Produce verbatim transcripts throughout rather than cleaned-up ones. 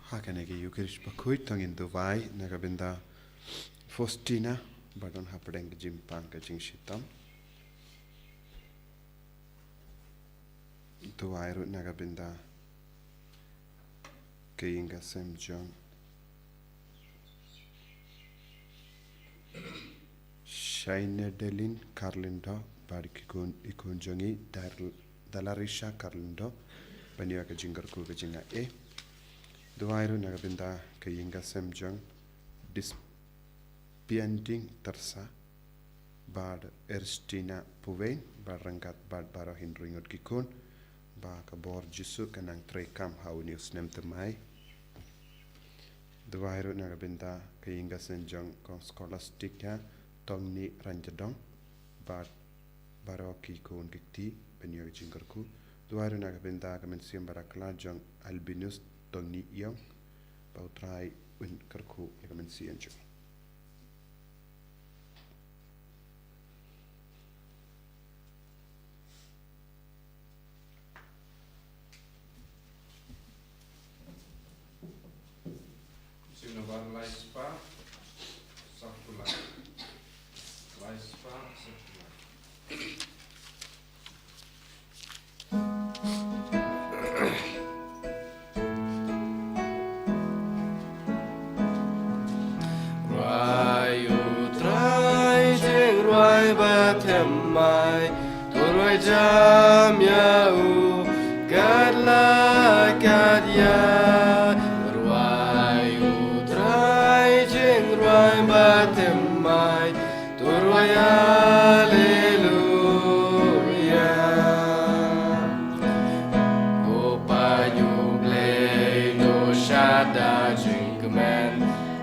Ha kane ka Eucharist bakhuid to ngin duwai na ka bynta Faustina ba don hapdeng ka jingpang ka jingshitom. Duwai ruh na ka bynta ka ïing ka sem jong Shainedelin Karlindo bad ki khun, i khun jong i Dar-, Dalarisha Karlindo ban ïoh ka jingkyrkhu ka jingaiei. Duwai ruh na ka bynta ka ïing ka sem jong Dispiending Tersa bad Erstina Puwein bad ryngkat bad baroh hynriew ngut ki khun, ba ka bor Jisu ka nang treikam ha une u snem thymmai. Duwai ruh na ka bynta ka ïing ka sem jong Kong Scholastica Tongni Ranjadong bad baroh ki khun ki kti ban ïoh ka jingkyrkhu. Duwai ruh na ka bynta ka mynsiem ba la khlad jong Albinus Tongni Ïong, ba U Trai un kyrkhu ïa ka mynsiem jong u. Sing na bar lai spah saw phew lai. Lai spah saw phew lai. Rwai U Trai jingrwai bathymmai, to rwai jam ïa u kat la kat ïa. Rwai U Trai jingrwai bathymmai, to rwai Alleluia. Ko Kpa U Blei, to shad da jingkmen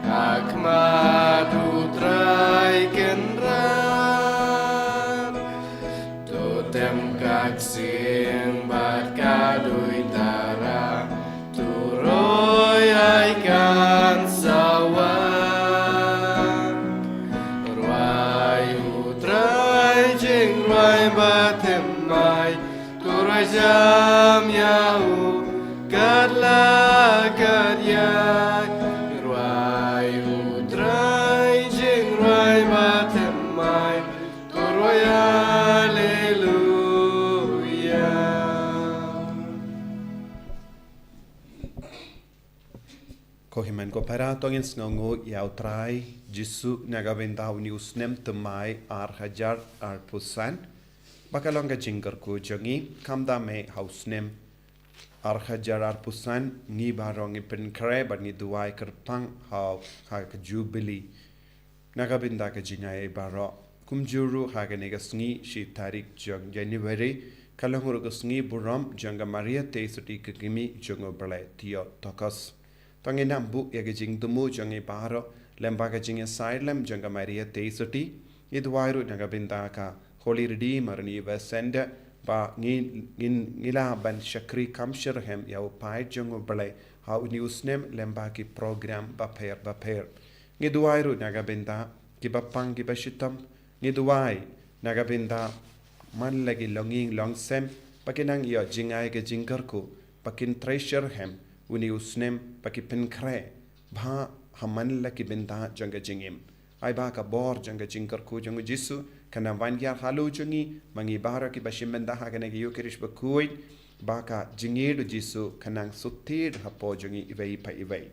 ha khmat U Trai Kynrad. To tem ka ksing bad ka duitara, to roi ai kan sawa. Rwai U Trai jingrwai bathymmai, to rwai jam ïa u kat la kat ïa. Rwai U Trai jingrwai bathymmai, to rwai Alleluia. Ko hynmen ko para, to ngin sngewnguh ïa U Trai Jisu na ka bynta une u snem thymmai ar hajar arphew san, ba ka long ka jingkyrkhu jong ngi. Khamtam eh ha u snem ar hajar arphew san ngi baroh ngi pynkhreh bad ngi duwai kyrpang ha, ha ka Jubili na ka bynta ka jingaiei baroh. Kumjuh ruh ha kane ka sngi shi tarik jong January, ka long ruh ka sngi burom jong ka Maria Theisotti, ka kmie jong U Blei Theotokos. To ngin ym buh ïa ka jingthmu jong ngi baroh lyngba ka jingïasaid lem jong ka Maria Theisotti. Ngi duwai ruh na ka bynta ka Holy Redeemer Revival Centre, ba ngin, ngin, ngi lah ban shakri kam shitrhem ïa u paid jong U Blei ha une u snem lyngba ki program bapher bapher. Ngi duwai ruh na ka bynta kiba pang kiba shitom. Ngi duwai na ka bynta man la ki longïing longsem, ba kin nang ïoh jingai ka jingkyrkhu, ba kin trei shitrhem une u snem, ba ki pynkhreh bha ha man la ki bynta jong ka jingim. Ai ba ka bor jong ka jingkyrkhu jong U Jisu kan nang wan ïar halor jong ngi, ma ngi baroh kiba shim bynta ha kane ka Eucharist bakhuid, ba ka jingïeid U Jisu kan nang sut thied hapoh jong ngi iwei pa iwei.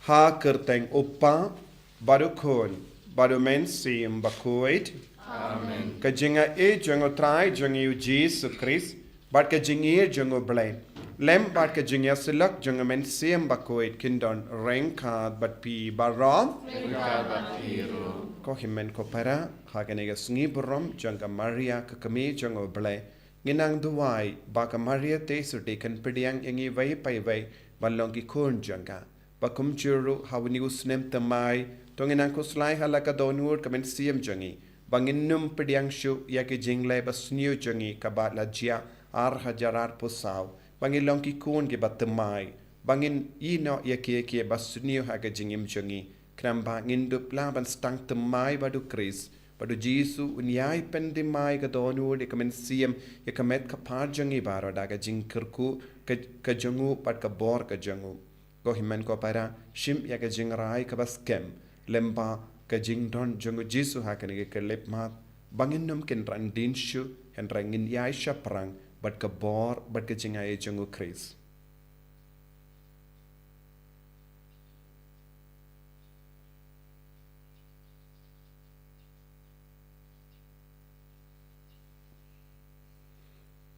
Ha ka kyrteng U Kpa, bad U Khun, bad U Mynsiem Bakhuid. Amen. Ka jingaiei jong U Trai jong ngi U Jisu Khrist, bad ka jingïeid jong U Blei, lem bad ka jingïasyllok jong U Mynsiem Bakhuid, kin don ryngkat bad phi baroh. Ryngkat bad phi ruh. Ko hynmen ko para, ha kane ka sngi burom jong ka Maria ka kmie jong U Blei, ngin nang duwai ba ka Maria Theisotti kan pdiang ïa ngi iwei pa iwei ban long ki khun jong ka. Ba kumjuh ruh ha une u snem thymmai, to ngin nang khuslai ha la ka dohnud ka mynsiem jong ngi, ba ngin ym pdiang shuh ïa ki jingleh basniew jong ngi kaba la jia ar hajar arphew saw, ba ngin long ki khun kiba thymmai, ba ngin ïehnoh ïa kiei kiei basniew ha ka jingim jong ngi. Khnang ba ngin dup lah ban sdang thymmai bad U Khrist, Bad u Jisu un ïai pynthymmai ïa ka dohnud, ïa ka mynsiem, ïa ka met ka phad jong ngi baroh da ka jingkyrkhu ka, ka jong u bad ka bor ka jong u. Ko hynmen ko para, shim ïa ka jingrai kaba skhem lyngba ka jingdon jong u Jisu ha kane ka khyllipmat, ba ngin nym kynran dien shuh, hynrei ngin ïai shaphrang bad ka bor bad ka jingai jong u Khrist.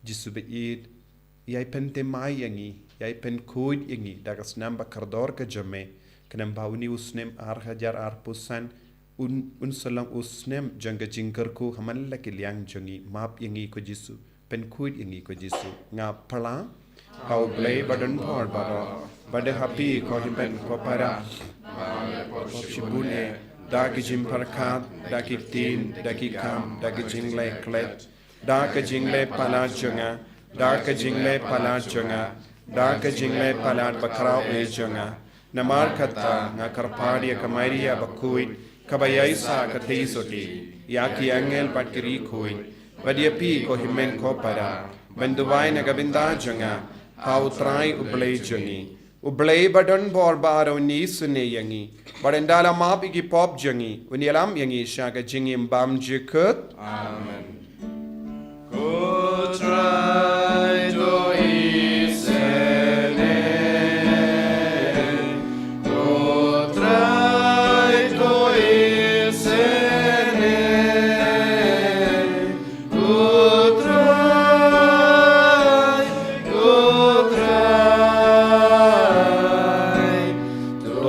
Jisu ba ïeit, ïai pynthymmai ïa ngi, ïai pynkhuid ïa ngi da ka snam ba kordor ka jong me, khnang ba une u snem ar hajar arphew san un, un sa long u snem jong ka jingkyrkhu ha man la ki liang jong ngi. Map ïa ngi ko Jisu, pynkhuid ïa ngi ko Jisu. Nga pla ha U Blei ba don bor baroh, bad ha phi ko hynmen ko para, ba nga la pop shibun eh, da ki jingpyrkhat, da ki ktien, da ki kam, da ki jingleh klet, da ka jingleh palat jong nga, da ka jingleh palat jong nga, da ka jingleh palat bakhraw eh jong nga. Namar kata nga kyrpad ïa ka Maria bakhuid, kaba ïaisah ka theisotti, ïa ki angel bad ki riewkhuid, bad ïa phi ko hynmen ko para, ban duwai na ka bynta jong nga ha U Trai U Blei jong ngi. U Blei ba don bor baroh un isynei ïa ngi, bad ynda la map ïa ki pop jong ngi, un ïalam ïa ngi sha ka jingim bymjukut. Amen. Ko Trai to isynei, ko Trai to isynei, ko Trai, ko Trai to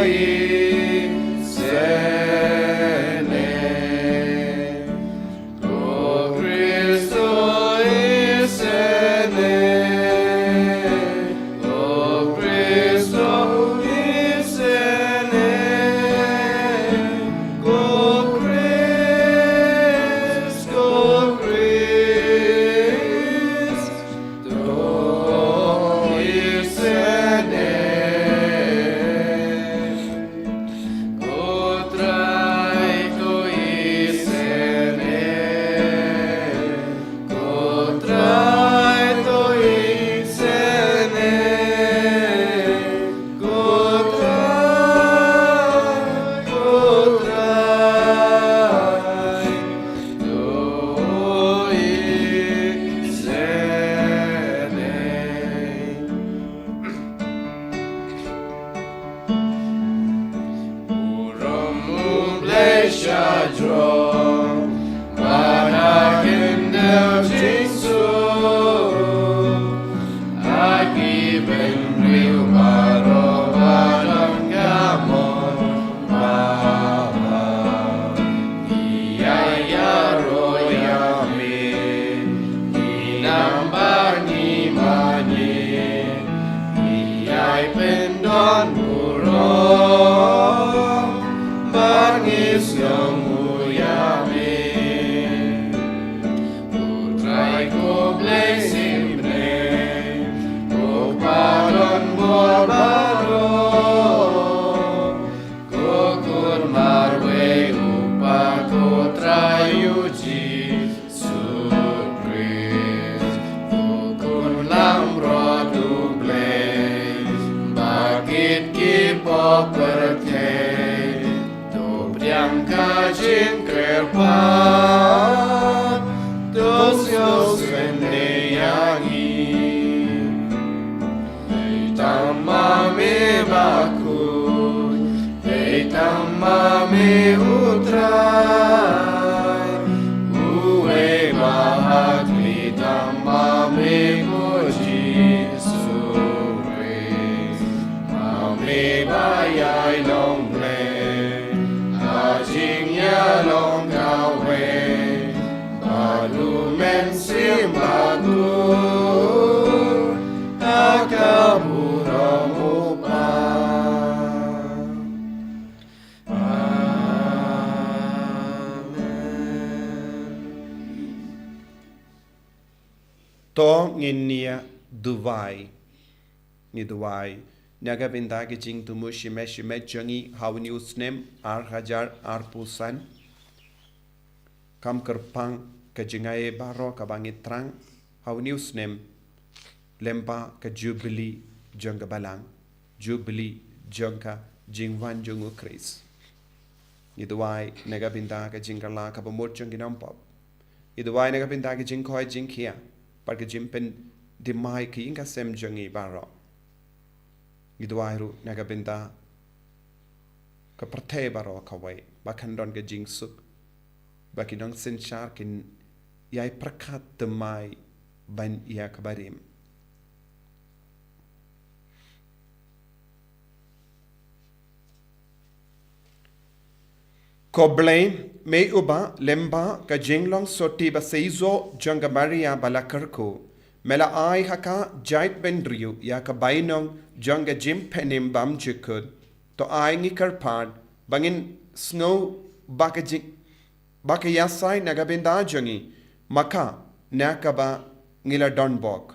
isynei. Ko Khrist to isynei, ko Khrist to isynei, ko Khrist, ko Khrist to isynei. Ko Trai to isynei, ko Trai to isynei, ko Trai, ko Trai to isynei. Burom U Blei shajrong, bad ha kyndit jingsuk, ha ki bynriew baroh ba don ka mon ba ngi ïa ïaroh ïa me, ngi nang ba ngi mane, ngi ïai pyndon burom, ba ngi sngewnguh ïa me. U Trai ko Blei symbai, ko ba don bor baroh, ko Khun marwei U Kpa, ko Trai U Jisu Khrist, ko Khun langbrot U Blei, ba kit ki pop pyrthei, to pdiang ka jingkyrpad, to sngewsynei ïa ngi. Beit tang ma me bakhuid, beit tang ma me U Trai, uwei ba hak, beit tang ma me ko Jisu Khrist, ma me ba ïai long Blei ha jingïalong kawei bad U Mynsiem Bakhuid ha ka burom U Kpa. Amen. To ngin ïa duwai. Ngi duwai. na ka bynta ka jingthmu shimet shimet jong ngi ha une u snem ar hajar arphew san. Kam kyrpang ka jingai baroh kaba ngi thrang ha une u snem lyngba ka jubili jong ka balang, jubili jong ka jingwan jong u Khrist. Ngi duwai na ka bynta ka jingkylla kaba mut jong ki nongpop. Ngi duwai na ka bynta ka jingkoit jingkhiah bad ka jingpyndihmai ka ïing ka sem jong ngi baroh. Ngi duwai ruh na ka bynta ka pyrthei baroh kawei ba kan don ka jingsuk, ba ki nongsynshar kin ïai pyrkhat thymmai ban ïa ka barim. Ko Blei, me uba lyngba ka jinglong sotti ba seisoh jong ka Maria ba la kyrkhu, me la ai ha ka jaitbynriew ïa ka bainong jong ka jingpynim bymjukut. To ai ngi kyrpad ba ngin sngew ba ka jing ba ka ïasai na ka bynta jong ngi, ma ka na kaba ngi la donbok.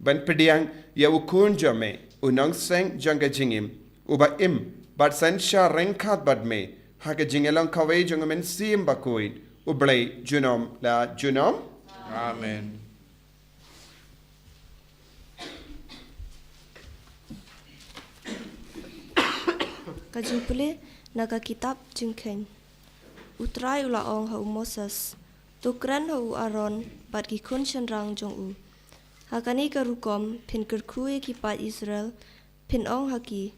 Ban pdiang ïa u Khun jong me, u nongseng jong ka jingim, uba im bad synshar ryngkat bad me ha ka jingïalong kawei jong u Mynsiem Bakhuid, U Blei junom la junom. Amen. Ka jingpule na ka kitab Jingkheiñ. U Trai u la ong ha u Moses, to kren ha u Aaron bad ki khun shynrang jong u. Ha kane ka rukom phin kyrkhu ïa ki paid Israel, phin ong ha ki,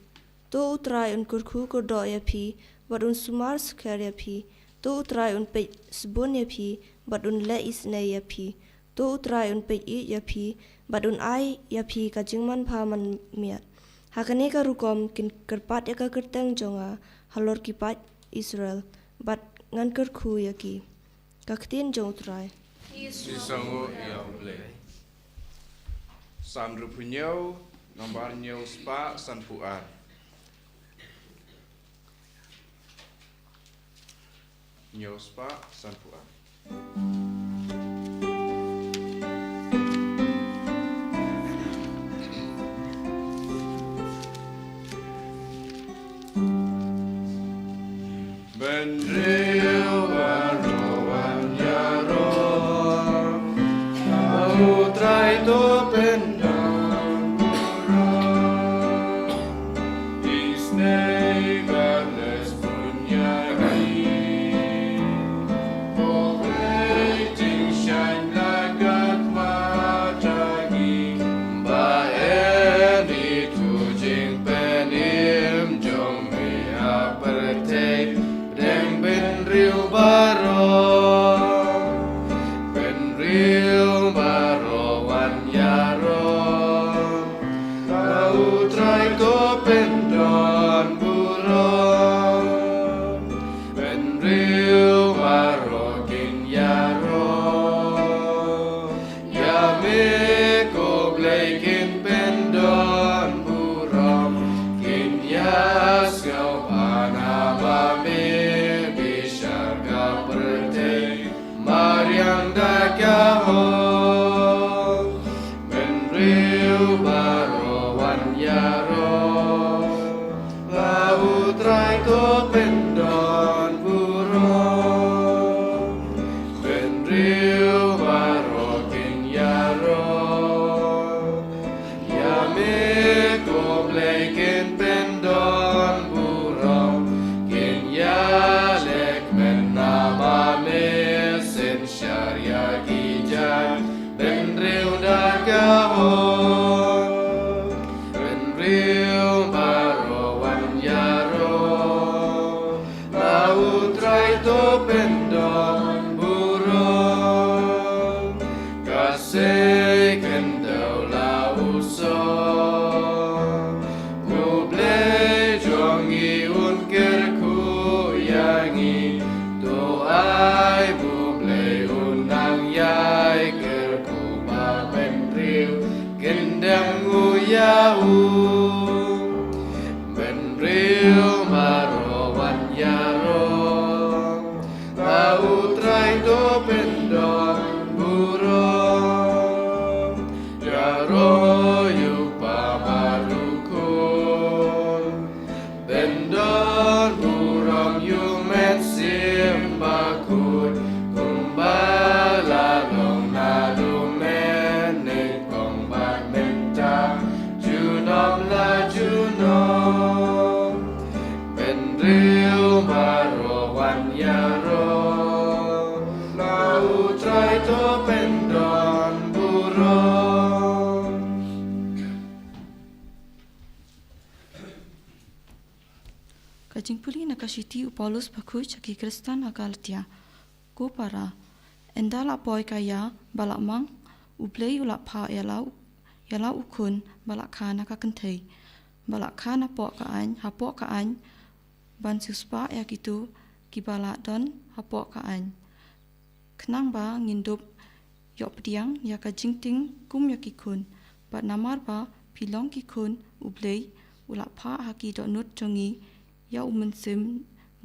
to U Trai un kyrkhu kyrdoh ïa phi bad un sumar skhem ïa phi. To U Trai un peit sbun ïa phi bad un leh isynei ïa phi. To U Trai un peit ïeit ïa phi bad un ai ïa phi ka jingmanbha manmiat. Ha kane ka rukom kin kyrpad ïa ka kyrteng jong nga halor ki paid Israel bad ngan kyrkhu ïa ki. Ka ktien jong U Trai. Ki song ïa U Blei. Psalm ruh pynïew, nombar hynñiew spah sanphew ar. Hynñiew spah sanphew ar. Bynriew baroh wan ïaroh, ha U Trai to pyndon burom. Isynei bad leh sbun ïa ngi. Ko Blei, jingshaiñ la kat ma jong ngi. Ba en itu jingpynim jong me ha pyrthei. Deng bynriew baroh, bynriew baroh wan ïaroh, ha U Trai to pyndon burom. Bynriew baroh kin ïaroh, ïa me ko Blei kin pyndon burom, kin ïasngewbha namar me bishar ka pyrthei mariang da ka hok. Bynriew baroh wan ïaroh, ha U Trai to pyndon burom. Bynriew baroh kin ïaroh, ïa me ko Blei kin pyndon burom. Kin ïaleh kmen namar me synshar ïa ki jait Ka shithi u Paulus bakhuid sha ki Khristan ha Galatia. Ko para, ynda la poi ka ïa ba la mang, U Blei u la phah ïa la u, ïa la u khun ba la kha na ka kynthei, ba la kha na poh ka aiñ, hapoh ka aiñ, ban siewspah ïa kito kiba la don hapoh ka aiñ. Khnang ba ngin dup ïoh pdiang ïa ka jingtieng kum ïa ki khun, bad namar ba phi long ki khun U Blei, u la phah ha ki dohnud jong ngi ïa u mynsiem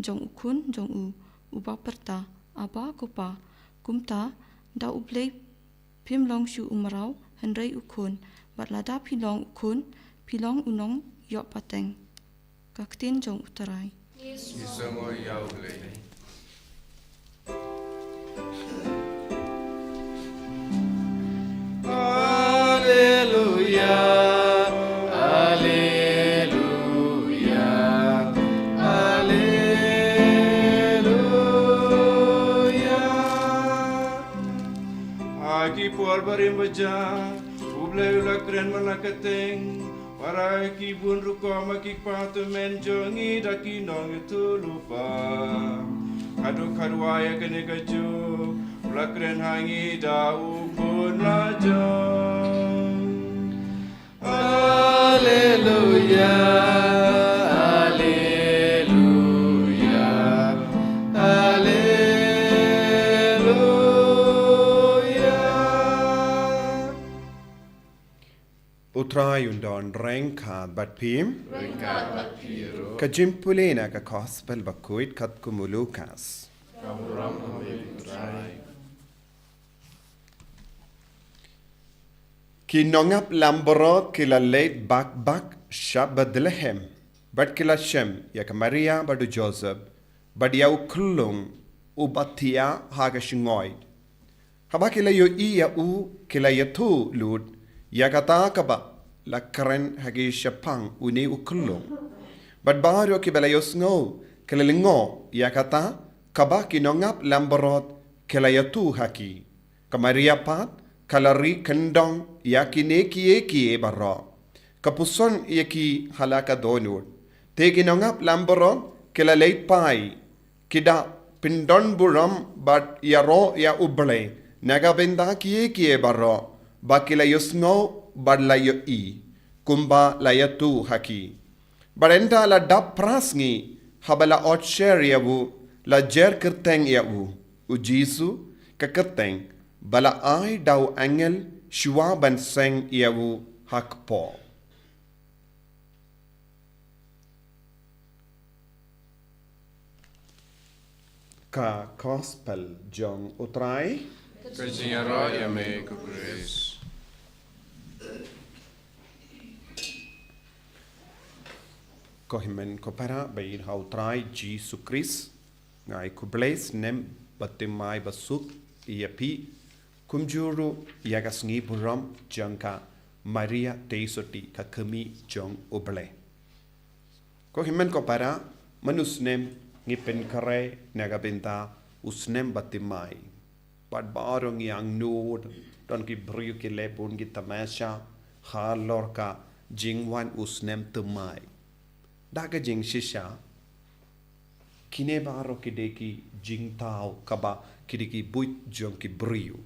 jong u khun jong u, uba pyrta, Aba, ko Pa. Kumta, da U Blei phim long shuh u mraw, hynrei u khun, bad lada phi long u khun, phi long u nongïoh pateng. Ka ktien jong U Trai. Ngi sngew ïa U Blei. Alleluia, alleluia, alleluia. Ha ki por barim bajar, U Blei u la kren man la ka teng, para ki bun rukom ha ki kpa tymmen jong ngi da ki nongïathuhlypa. Haduh katwai ha kane kajuh, u la kren ha ngi da u khun lajong. Alleluia, alleluia, alleluia. U Trai un don ryngkat bad phi. Ryngkat bad phi ruh. Ka jingpule na ka Gospel bakhuid katkum u Lukas. Ka burom ha me, U Trai. Ki nongap lambrot ki la leit bak bak sha Bethlehem, bad ki la shem ïa ka Maria bad u Joseph, bad ïa u khyllung uba thiah ha ka shngoi. Haba ki la ïohi ïa u, ki la ïathuh lut ïa kata kaba la kren ha ki shaphang une u khyllung. Bad baroh kiba la ïohsngew ki la lyngngoh ïa kata kaba ki nongap lambrot ki la ïathuh ha ki. Ka Maria pat ka la ri kyndong ïa kine kiei kiei baroh, ka puson ïa ki ha la ka dohnud. Te ki nongap lambrot ki la leit phai, ki da pyndonburom bad ïaroh ïa U Blei na ka bynta kiei kiei baroh ba ki la ïohsngew bad la ïohi, kumba la ïathuh ha ki. Bad ynda la dap phra sngi, haba la ot sher ïa u, la jer kyrteng ïa u, U Jisu, ka kyrteng ba la ai da u angel shuwa ban seng ïa u ha kpoh. Ka Gospel jong U Trai. Ka jingïaroh ïa me, ko Khrist. Ko hynmen ko para ba ïeit ha U Trai Jisu Khrist, nga ai khublei snem baptismal basuk ïa phi, kumjuh ruh ïa ka sngi burom jong ka Maria Theisotti, ka kmie jong U Blei. Ko hynmen ko para, man u snem ngi pynkhreh na ka bynta u snem baptismal. Bad baroh ngi angnud, don ki briew ki leh bun ki tamasha halor ka jingwan u snem thymmai. Da ka jingshisha, kine baroh ki dei ki jingthaw kaba ki dei ki buit jong ki briew.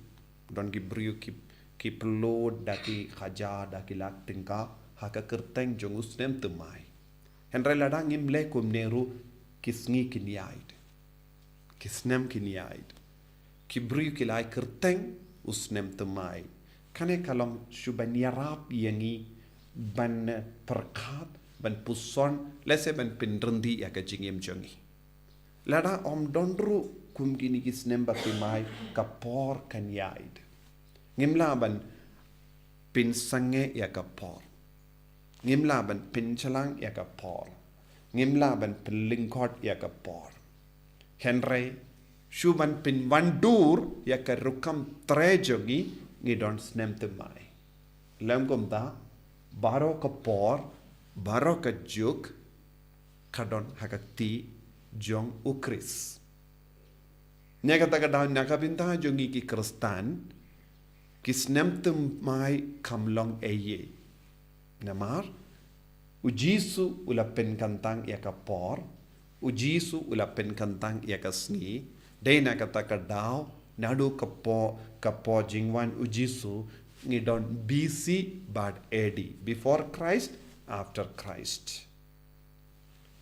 Don ki briew ki, ki pynlut da ki hajar, da ki lak tyngka ha ka kyrteng jong u snem thymmai. Hynrei lada ngim leh kumne ruh, ki sngi kin ïaid, ki snem kin ïaid. Ki briew ki la ai kyrteng u snem thymmai. Kane ka long shuh ban ïarap ïa ngi ban pyrkhat, ban puson, lehse ban pynryndih ïa ka jingim jong ngi. Lada ym don ruh kum kine ki snem baptismal, ka por kan ïaid. Ngim lah ban pynsangeh ïa ka por. Ngim lah ban pynshlang ïa ka por. Ngim lah ban pynlyngkot ïa ka por. Hynrei shuh ban pynwandur ïa ka rukom trei jong ngi, ngi don snem thymmai. Lem kumta, baroh ka por, baroh ka juk, ka don ha ka kti jong U Khrist. Na kata ka daw, na ka bynta jong ngi ki Khristan, ki snem thymmai kam long ei ei. Namar U Jisu u la pynkyntang ïa ka por, U Jisu u la pynkyntang ïa ka sngi, dei na kata ka daw, naduh ka por, ka por jingwan u Jisu, ngi don B C bad A D, before Christ, after Christ.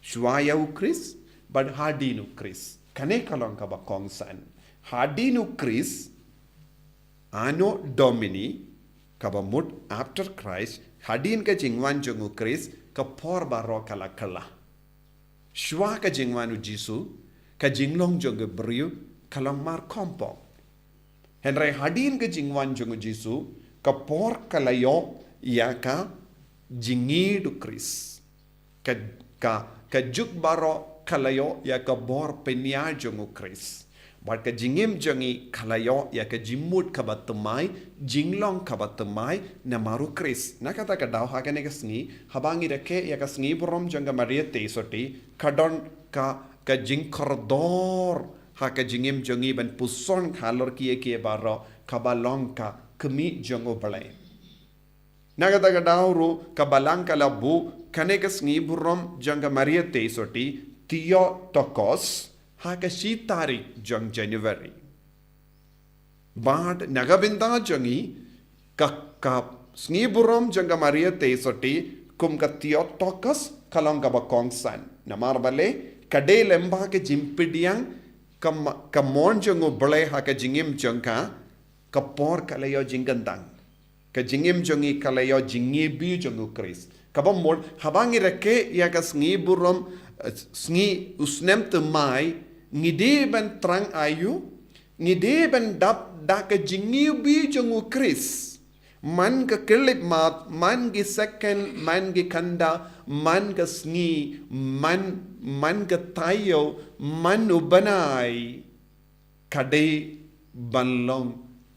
Shuwa ïa u Khrist, bad hadien u Khrist. Kane ka long kaba kongsan. Hadien u Khrist, Anno Domini, kaba mut after Christ, hadien ka jingwan jong u Khrist, ka por baroh ka la kylla. Shuwa ka jingwan u Jisu, ka jinglong jong ka briew, ka long mar khongpong. Hynrei hadien ka jingwan jong u Jisu, ka por ka la ïoh ïa ka jingïeid u Khrist. Ka, ka, ka juk baroh ka la ïoh ïa ka bor pynïaid jong u Khrist. Bad ka jingim jong ngi ka la ïoh ïa ka jingmut kaba thymmai, jinglong kaba thymmai, namar u Khrist. Na kata ka daw ha kane ka sngi, haba ngi rakhe ïa ka sngi burom jong ka Maria Theisotti, ka don ka, ka jingkordor, ha ka jingim jong ngi ban puson halor kiei kiei baroh, kaba long ka khmih jong u Blei. Na kata ka daw ruh ka balang ka la buh kane ka sngi burom jong ka Maria Theisotti, Theotokos, ha ka shi tarik jong January. Bad na ka bynta jong ngi ka, ka sngi burom jong ka Maria Theisotti kum ka Theotokos ka long kaba kongsan. Namar balei ka dei lyngba ka jingpdiang ka ma-, ka mon jong u Blei ha ka jingim jong ka, ka por ka la ïoh jingkyntang. Ka jingim jong ngi ka la ïoh jingïeid bha jong u Khrist. Kaba mut, haba ngi rakhe ïa ka sngi burom, eh, sngi u snem thymmai, ngi dei ban thrang aïu, ngi dei ban dap da ka jingïeid bha jong u Khrist. Man ka khyllipmat, man ki second, man ki kynda, man ka sngi, man, man ka taïew, man u bnai. Ka dei ban long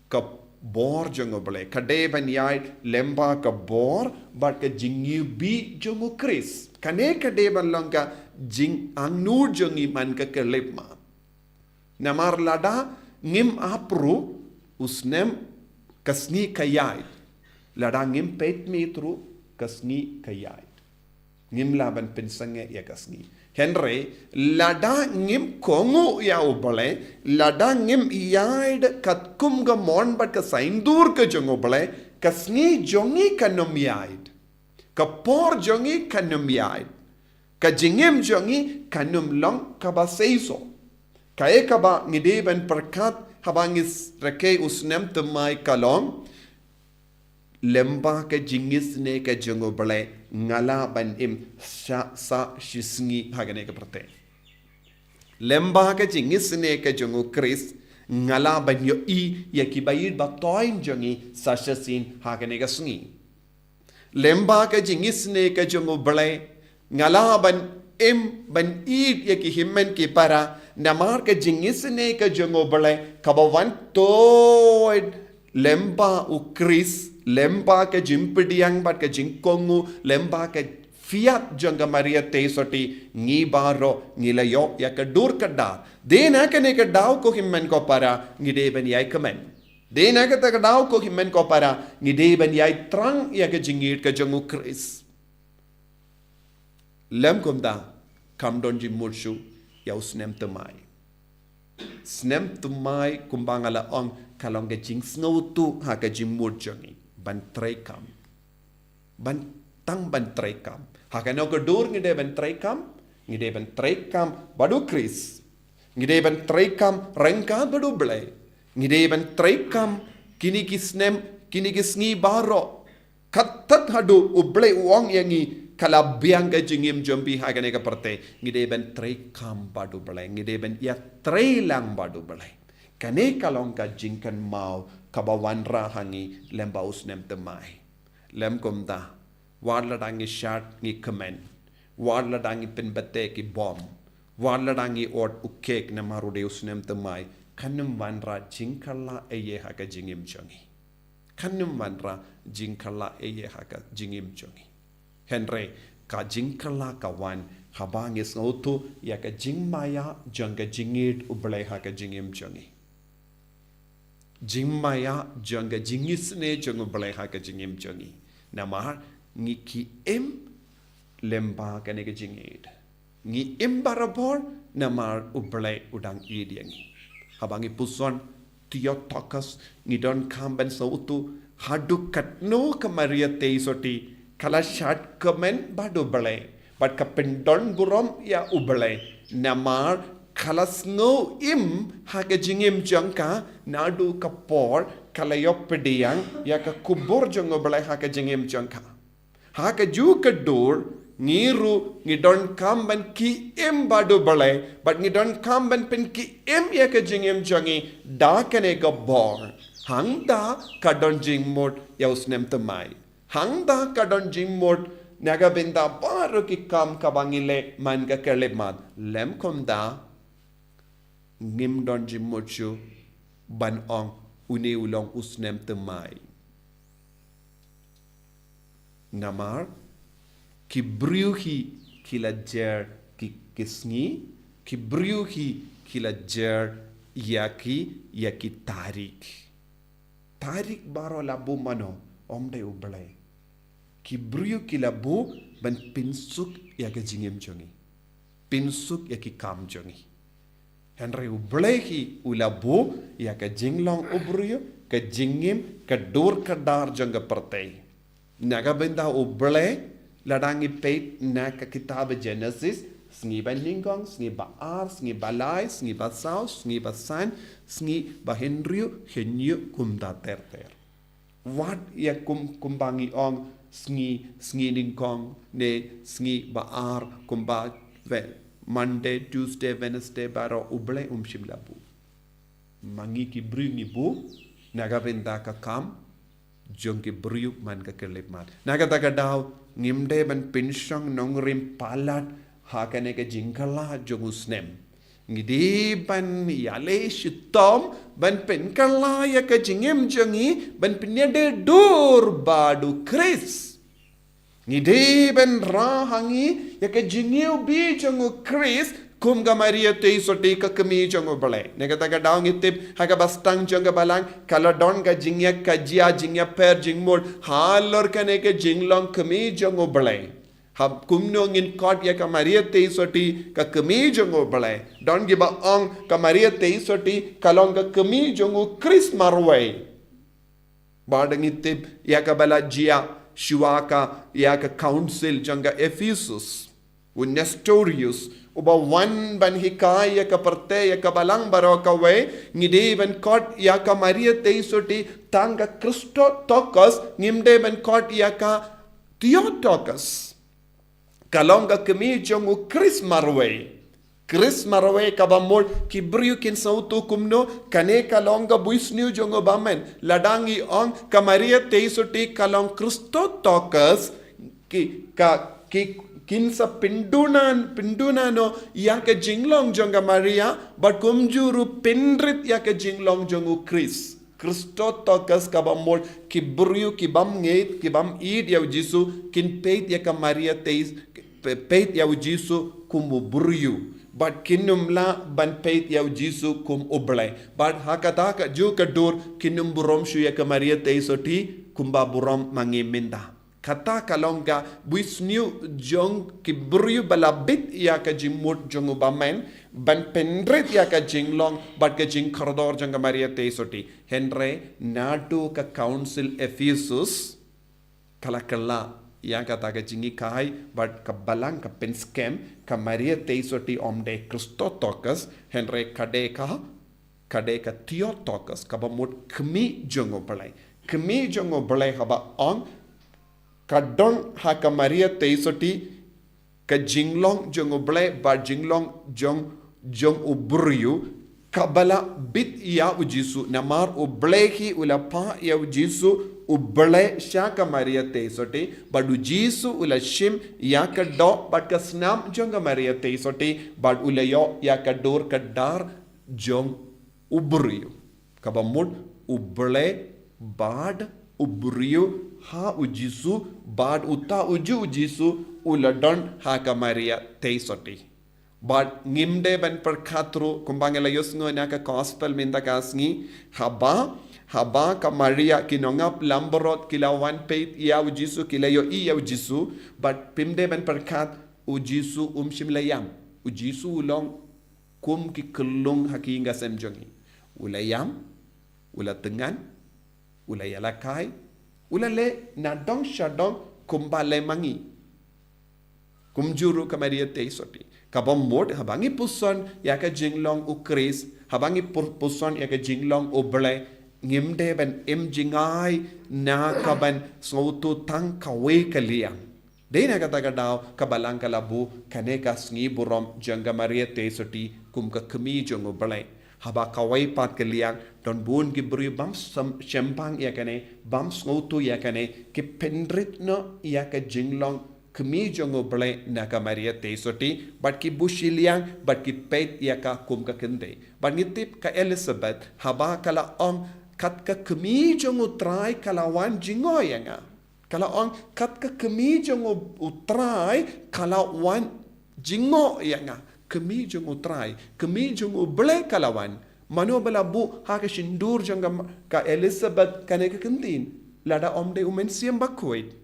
ka bor jong u Blei. Ka dei ban ïaid lyngba ka bor, bad ka jingïeid bha jong u Khrist. Kane ka dei ban long ka jingangnud jong ngi man ka khyllipmat. Namar lada ngim ap ruh u snem ka sngi ka ïaid. Lada ngim peit miet ruh ka sngi ka ïaid. Ngim lah ban pynsangeh ïa ka sngi. Hynrei, lada ngim kohnguh ïa u Blei, lada ngim ïaid katkum ka mon bad ka saiñdur ka jong u Blei, ka sngi jong ngi kan ym ïaid. Ka por jong ngi kan ym ïaid. Ka jingim jong ngi kan ym long kaba seisoh. Kaei kaba ngi dei ban pyrkhat haba ngi s-, rakhe u snem thymmai ka long, lyngba ka jingisynei ka jong u Blei nga lah ban im sha, sa shisngi ha kane ka pyrthei. Lyngba ka jingisynei ka jong u Khrist nga lah ban ïohi ïa ki ba ïeit ba thoiñ jong ngi sa shisien ha kane ka sngi. Lyngba ka jingisynei ka jong u Blei nga lah ban im ban ïeit ïa ki hynmen ki para, namar ka jingisynei ka jong u Blei kaba wan thoid lyngba u Khrist, lyngba ka jingpdiang bad ka jingkohnguh, lyngba ka phiat jong ka Maria Theisotti, ngi baroh ngi la ïoh ïa ka dur ka dar. Dei na kane ka daw ko hynmen ko para, ngi dei ban ïai kmen. Dei na kata ka daw ko hynmen ko para, ngi dei ban ïai thrang ïa ka jingïeid ka jong u Khrist. Lym kumta, kam don jingmut shuh ïa u snem thymmai. Snem thymmai kumba nga la ong ka long ka jingsngewthuh ha ka jingmut jong ngi ban treikam. Ban tang ban treikam. Ha kano ka dur ngi dei ban treikam, ngi dei ban treikam bad u Khrist. Ngi dei ban treikam ryngkat bad u Blei. Ngi dei ban treikam kine ki snem, kine ki sngi baroh. Kat tat haduh u Blei u ong ïa ngi ka la biang ka jingim jong phi ha kane ka pyrthei. Ngi dei ban treikam bad u Blei. Ngi dei ban ïatrei lang bad u Blei. Kane ka long ka jingkynmaw kaba wanrah ha ngi lyngba u snem thymmai. Lym kumta, wat lada ngi shad ngi kmen, wat lada ngi pynbeit ki bom, wat lada ngi ot u kek namar u dei u snem thymmai, kan ym wanrah jingkylla ei ei ha ka jingim jong ngi. Kan ym wanrah jingkylla ei ei ha ka jingim jong ngi. Hynrei ka jingkylla ka wan haba ngi sngewthuh ïa ka jingmaïa jong ka jingïeid u Blei ha ka jingim jong ngi. Jingmaïa jong ka jingisynei jong u Blei ha ka jingim jong ngi. Namar ngi ki im lyngba kane ka jingïeid. Ngi im barabor namar U Blei u dang ïeit ïa ngi. Haba ngi puson Theotokos, ngi donkam ban sngewthuh haduh katno ka Maria Theisotti ka la shad kmen bad U Blei bad ka pyndon burom ïa U Blei, namar ka la sngew im ha ka jingim jong ka, naduh ka por ka la ïoh pdiang ïa ka khubor jong U Blei ha ka jingim jong ka. Ha kajuh ka dur, ngi ruh ngi donkam ban ki im bad U Blei bad ngi donkam ban pynki im ïa ka jingim jong ngi da kane ka bor. Hangta ka don jingmut ïa u snem thymmai. Hangta ka don jingmut na ka bynta baroh ki kam kaba ngi leh man ka khyllipmat. Lym kumta, ngim don jingmut shuh ban ong une u long u snem thymmai. Namar ki briew hi ki la jer ki, ki sngi, ki briew hi ki la jer ïa ki, ïa ki tarik. Tarik baroh la buh mano? Ym dei U Blei. Ki briew ki la buh ban pynsuk ïa ka jingim jong ngi, pynsuk ïa ki kam jong ngi. Hynrei U Blei hi u la buh ïa ka jinglong u briew, ka jingim, ka dur ka dar jong ka pyrthei. Na ka bynta U Blei, lada ngi peit na ka kitab Genesis, sngi ba nyngkong, sngi ba ar, sngi ba lai, sngi ba saw, sngi ba san, sngi ba hynriew, hynñiew, kumta ter ter. Wat ïa kum, kumba ngi ong sngi, sngi nyngkong ne sngi ba ar, kumba we-, Monday, Tuesday, Wednesday, baroh U Blei um shym la buh. Ma ngi ki briew ngi buh na ka bynta ka kam jong ki briew man ka khyllipmat. Na kata ka daw, ngim dei ban pynshong nongrim palat ha kane ka jingkylla jong u snem. Ngi dei ban ïaleh shitom ban pynkylla ïa ka jingim jong ngi, ban pynïadei dur bad U Khrist. Ngi dei ban rah ha ngi ïa ka jingïohi jong U Khrist kum ka Maria Theisotti, ka kmie jong U Blei. Na kata ka daw ngi tip ha kaba sdang jong ka balang ka la don ka jingïakajia, jingïapher, jingmut halor kane ka jinglong kmie jong U Blei. Hap kumno ngin khot ïa ka Maria Theisotti ka kmie jong U Blei? Don kiba ong ka Maria Theisotti ka long ka kmie jong U Khrist marwei. Bad ngi tip ïa kaba la jia shuwa ka ïa ka council jong ka Ephesus, u Nestorius, uba wan ban hikai ïa ka pyrthei, ïa ka balang baroh kawei. Ngi dei ban khot ïa ka Maria Theisotti tang ka Christotokos, ngim dei ban khot ïa ka Theotokos. Ka long ka kmie jong U Khrist marwei. Khrist marwei, kaba mut ki briew kin sngewthuh kumno? Kane ka long ka buisniew jong u bymman. Lada ngi ong ka Maria Theisotti ka long Christotokos, ki, ka, ki, kin sa pynduna, pynduna noh ïa ka jinglong jong ka Maria, bad kumjuh ruh pynrit ïa ka jinglong jong U Khrist. Christotokos, kaba mut ki briew kibym ngeit, kibym ïeit ïa U Jisu, kin peit ïa ka Maria Theis-, pe-, peit ïa U Jisu kum u briew. Bad kin ym lah ban peit ïa U Jisu kum U Blei. Bad ha kata kajuh ka dur kin ym burom shuh ïa ka Maria Theisotti kumba burom ma ngi mynta. Kata ka long ka buisniew jong ki briew ba la bit ïa ka jingmut jong u bymman, ban pynrit ïa ka jinglong bad ka jingkordor jong ka Maria Theisotti. Hynrei naduh ka Council Ephesus, ka la kylla ïa kata ka jinghikai, bad ka balang ka pynskhem, ka Maria Theisotti ym dei Christotokos, hynrei ka dei ka, ka dei ka Theotokos, kaba mut kmie jong U Blei. Kmie jong U Blei, haba ong ka don ha ka Maria Theisotti ka jinglong jong U Blei bad jinglong jong, jong u briew, kaba la bit ïa U Jisu. Namar U Blei hi u la phah ïa U Jisu U Blei sha ka Maria Theisotti, bad U Jisu u la shim ïa ka doh bad ka snam jong ka Maria Theisotti, bad u la ïoh ïa ka dur ka dar jong u briew. Kaba mut U Blei bad u briew ha U Jisu, bad uta ujuh U Jisu u la don ha ka Maria Theisotti. Bad ngim dei ban pyrkhat ruh, kumba ngi la ïohsngew na ka gospel mynta ka sngi, haba, haba ka Maria, ki nongap langbrot ki la wan peit ïa U Jisu, ki la ïohi ïa U Jisu, bad phim dei ban pyrkhat U Jisu um shym la ïam. U Jisu u long kum ki khyllung ha ki ïing ka sem jong ngi. U la ïam, u la tyngan, u la ïalehkai, u la leh na dong sha dong kumba leh ma ngi. Kumjuh ruh ka Maria Theisotti. Kaba mut haba ngi puson ïa ka jinglong U Khrist, haba ngi pur-, puson ïa ka jinglong U Blei, ngim dei ban im jngai na ka ban sngewthuh tang kawei ka liang. Dei na kata ka daw ka Balang ka la buh kane ka sngi burom jong ka Maria Theisotti kum ka kmie jong U Blei. Haba kawei pat ka liang don bun ki briew bym sem-, shemphang ïa kane, bym sngewthuh ïa kane, ki pynrit noh ïa ka jinglong kmie jong U Blei na ka Maria Theisotti, bad ki buh shiliang, bad ki peit ïa ka kum ka kynthei. Bad ngi tip ka Elizabeth, haba ka la ong, kat ka kmie jong U Trai ka la wan jngoh ïa nga. Ka la ong, kat ka kmie jong U, U Trai ka la wan jngoh ïa nga. Kmie jong U Trai, kmie jong U Blei ka la wan. Mano ba la buh ha ka shyntur jong ka, ka Elizabeth kane ka ktien? Lada ym dei U Mynsiem Bakhuid.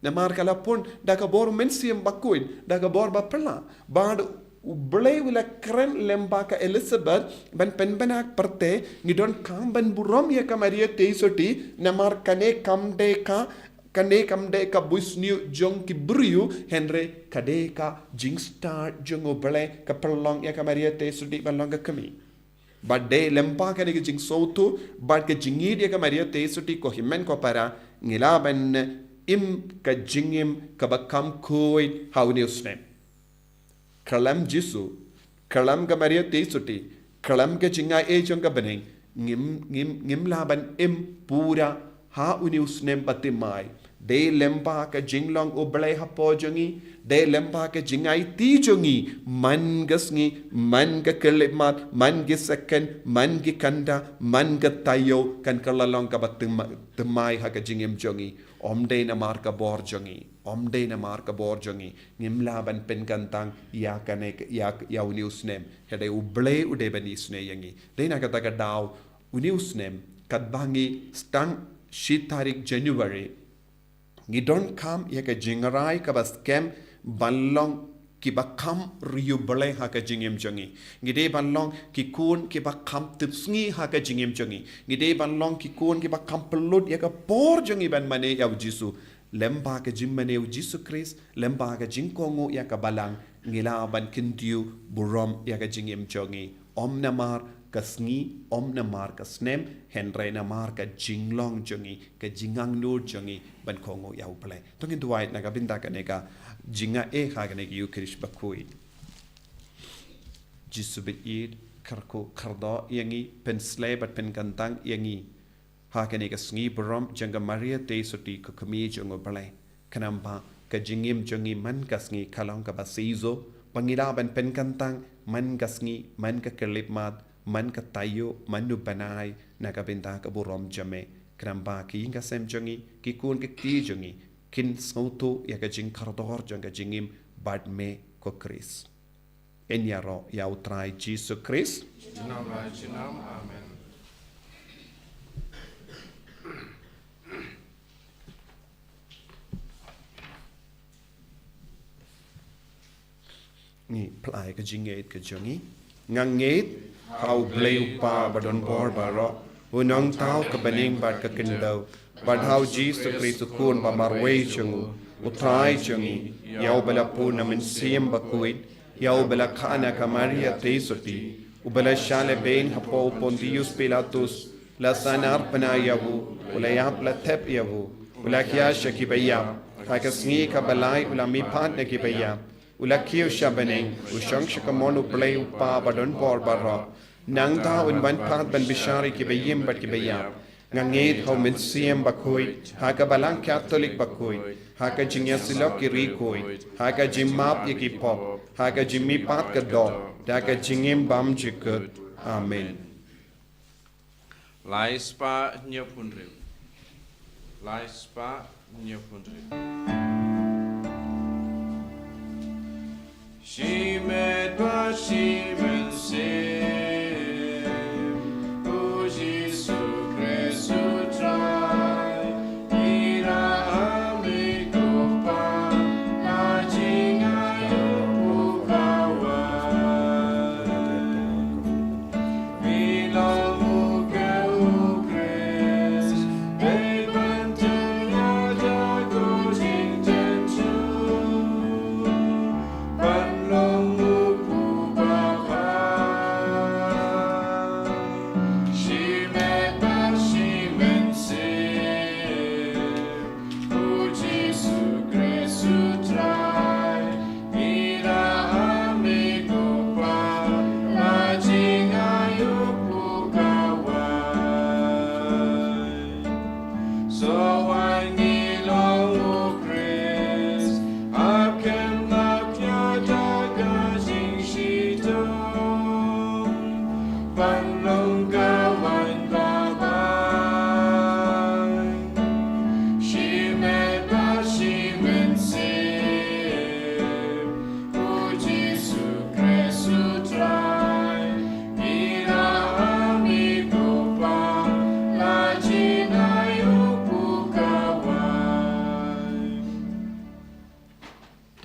Namar ka la pun da ka bor U Mynsiem Bakhuid, da ka bor ba phylla. Bad U Blei u la kren lyngba ka Elizabeth ban pynbna pyrthei, ngi donkam ban burom ïa ka Maria Theisotti, namar kane kam dei ka, kane kam dei ka bunsniew jong ki briew, hynrei ka dei ka jingstad jong U Blei, ka pynlong ïa ka Maria Theisotti ban long ka kmie. Bad dei lyngba kane ka jingsngewthuh bad ka jingïeit ïa ka Maria Theisotti, ko hynmen ko para, ngi lah ban im ka jingim kaba kham khuid ha une u snem. Kyllum Jisu, kyllum ka Maria Theisotti, kyllum ka jingaiei jong ka bneng, ngim, ngim, ngim lah ban im pura ha une u snem ba thymmai. Dei lyngba ka jinglong U Blei hapoh jong ngi, dei lyngba ka jingaiti jong ngi, man ka sngi, man ka khyllipmat, man ki second, man ki kynta, man ka taïew, kan kylla long kaba thymmai, thymmai ha ka jingim jong ngi. Ym dei namar ka bor jong ngi, ym dei namar ka bor jong ngi, ngim lah ban pynkyntang ïa kane, ïa, ïa une u snem. Hynrei U Blei u dei ban isynei ïa ngi. Dei na kata ka daw, une u snem, katba ngi sdang shi tarik January, ngi donkam ïa ka jingrai kaba skhem ban long kiba kham riewblei ha ka jingim jong ngi. Ngi dei ban long ki khun kiba kham tipsngi ha ka jingim jong ngi. Ngi dei ban long ki khun kiba kham pynlut ïa ka bor jong ngi ban mane ïa U Jisu. Lyngba ka jingmane U Jisu Khrist, lyngba ka jingkohnguh ïa ka Balang, ngi lah ban kyntiew burom ïa ka jingim jong ngi. Ym namar ka sngi, ym namar ka snem, hynrei namar ka jinglong jong ngi, ka jingangnud jong ngi ban kohnguh ïa U Blei. To ngin duwai na ka bynta kane ka jingaiei ha kane ka Eukharist bakhuid. Jisu baieit, kyrkhu kyrdoh ïa ngi, pynshlei bad pynkyntang ïa ngi ha kane ka sngi burom jong ka Maria Theisotti, ka Kmie jong U Blei. Khnang ba ka jingim jong ngi man ka sngi ka long kaba shisha, ba ngi lah ban pynkyntang man ka sngi, man ka khyllipmat, man ka taïew, man u bnai, na ka bynta ka burom jong Me. Khnang ba ki ïing ka sem jong ngi, ki khun ki kti jong ngi, kin sngewthuh ïa ka jingkordor jong ka jingim bad Me ko Khrist. Ngin ïaroh ïa U Trai Jisu Khrist. Junom la junom. Amen. Ngi pynlait ka jingngeit ka jong ngi. Nga ngeit ha U Blei U Kpa ba don bor baroh, U Nongthaw ka bneng bad ka khyndew, bad ha U Jisu Khrist U Khun ba marwei jong U, U Trai jong ngi, ïa uba la pun na Mynsiem Bakhuid, ïa uba la kha na ka Maria Theisotti, uba la shah lehbeiñ hapoh u Pontius Pilatus, la sahnarphna ïa u, u la ïap la thep ïa u, u la khia sha kiba ïap, ha ka sngi kaba lai u la mihpat na kiba ïap, u la kiew sha bneng, u shong sha kamon U Blei U Kpa ba don bor baroh. Nangta un wan pat ban bishar ïa kiba im bad kiba ïap. Nga ngeit ha U Mynsiem Bakhuid, ha ka Balang Katholik bakhuid, ha ka jingïasyllok ki riewkhuid, ha ka jingmap ïa ki pop, ha ka jingmihpat ka doh, da ka jingim bymjukut. Amen. Lai spah hynñiew phew hynriew. Lai spah hynñiew phew hynriew. Shimet bad shimensien, U Jisu Khrist U Trai, ïa ngi ha me ko Kpa, la jingïa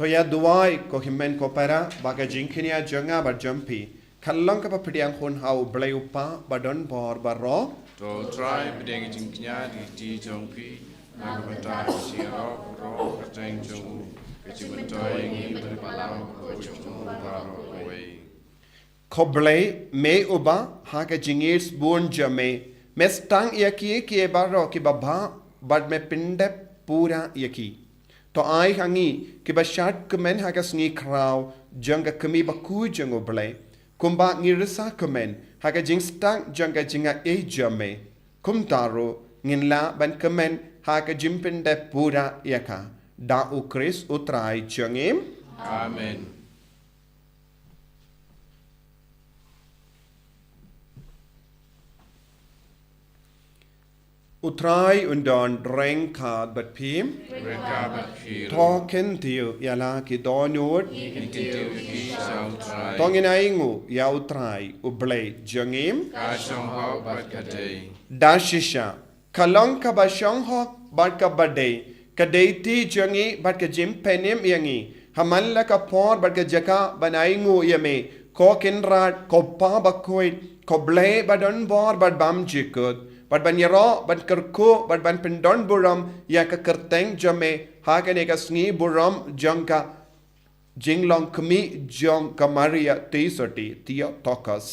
To ïa duwai, ko hynmen ko para, ba ka jingkñia jong nga bad jong phi kan long kaba pdiang hun ha U Blei U Kpa badonbor baroh. To U Trai pdiang jingkñia da ka kti jong phi, na ka bynta ka jingïaroh baroh kyrteng jong u, ka jingmyntoi ïa ngi bad ka jingpaw ka jong u baroh kawei. Ko Blei, me uba ha ka jingïeit sbun jong me, me sdang ïa ki, ki baroh kiba bha, bad me pyndep pura ïa ki. To ai ha ngi kiba shad kmen ha ka sngi khraw jong ka kmie bakhuid jong U Blei, kumba ngi risa kmen ha ka jingstad jong ka jingaiei jong me, kumta ruh ngin lah ban kmen ha ka jingpyndep pura ïa ka. Da U Khrist U Trai jong ngi. Amen. U Trai un don ryngkat bad phi. Ryngkat bad phi ruh. To kyntiew ïa la ki dohnud. Ngi kyntiew ïa ki sha U Trai. To ngin ainguh ïa U Trai U Blei jong ngi. Ka shong hok bad ka dei. Da shisha, ka long kaba shong hok bad kaba dei, ka dei kti jong ngi bad ka jingpynim ïa ngi ha man la ka por bad ka jaka ban ainguh ïa me, ko Kynrad, ko Pa bakhuid, ko Blei badonbor bad bymjukut, bad ban ïaroh, ban kyrkhu, bad ban pyndonburom ïa ka kyrteng jong me ha kane ka sngi burom jong ka jinglong kmie jong ka Maria Theisotti, Theotokos,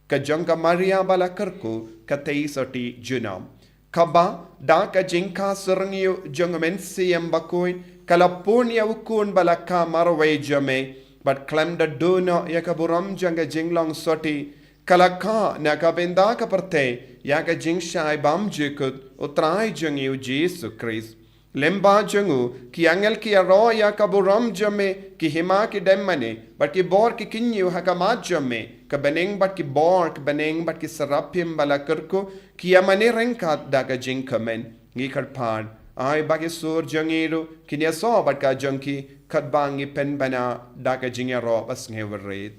ka jong ka Maria ba la kyrkhu ka Theisotti junom. Kaba da ka jingkha syrngiew jong U Mynsiem Bakhuid, ka la pun ïa U Khun ba la kha marwei jong me, bad khlem da duh noh ïa ka burom jong ka jinglong sotti, ka la kha na ka bynta ka pyrthei ïa ka jingshai bymjukut U Trai jong ngi U Jisu Khrist. Lyngba jong u, ki angel ki ïaroh ïa ka burom jong me, ki hima ki dem mane, bad ki bor ki kynñiew ha khmat jong me, ki bneng bad ki bor, ki bneng bad ki serafim ba la kyrkhu, ki ïa mane ryngkat da ka jingkmen. Ngi kyrpad, ai ba ki sur jong ngi ruh kin ïasoh bad ka jong ki, katba ngi pynbna da ka jingïaroh basngewrit.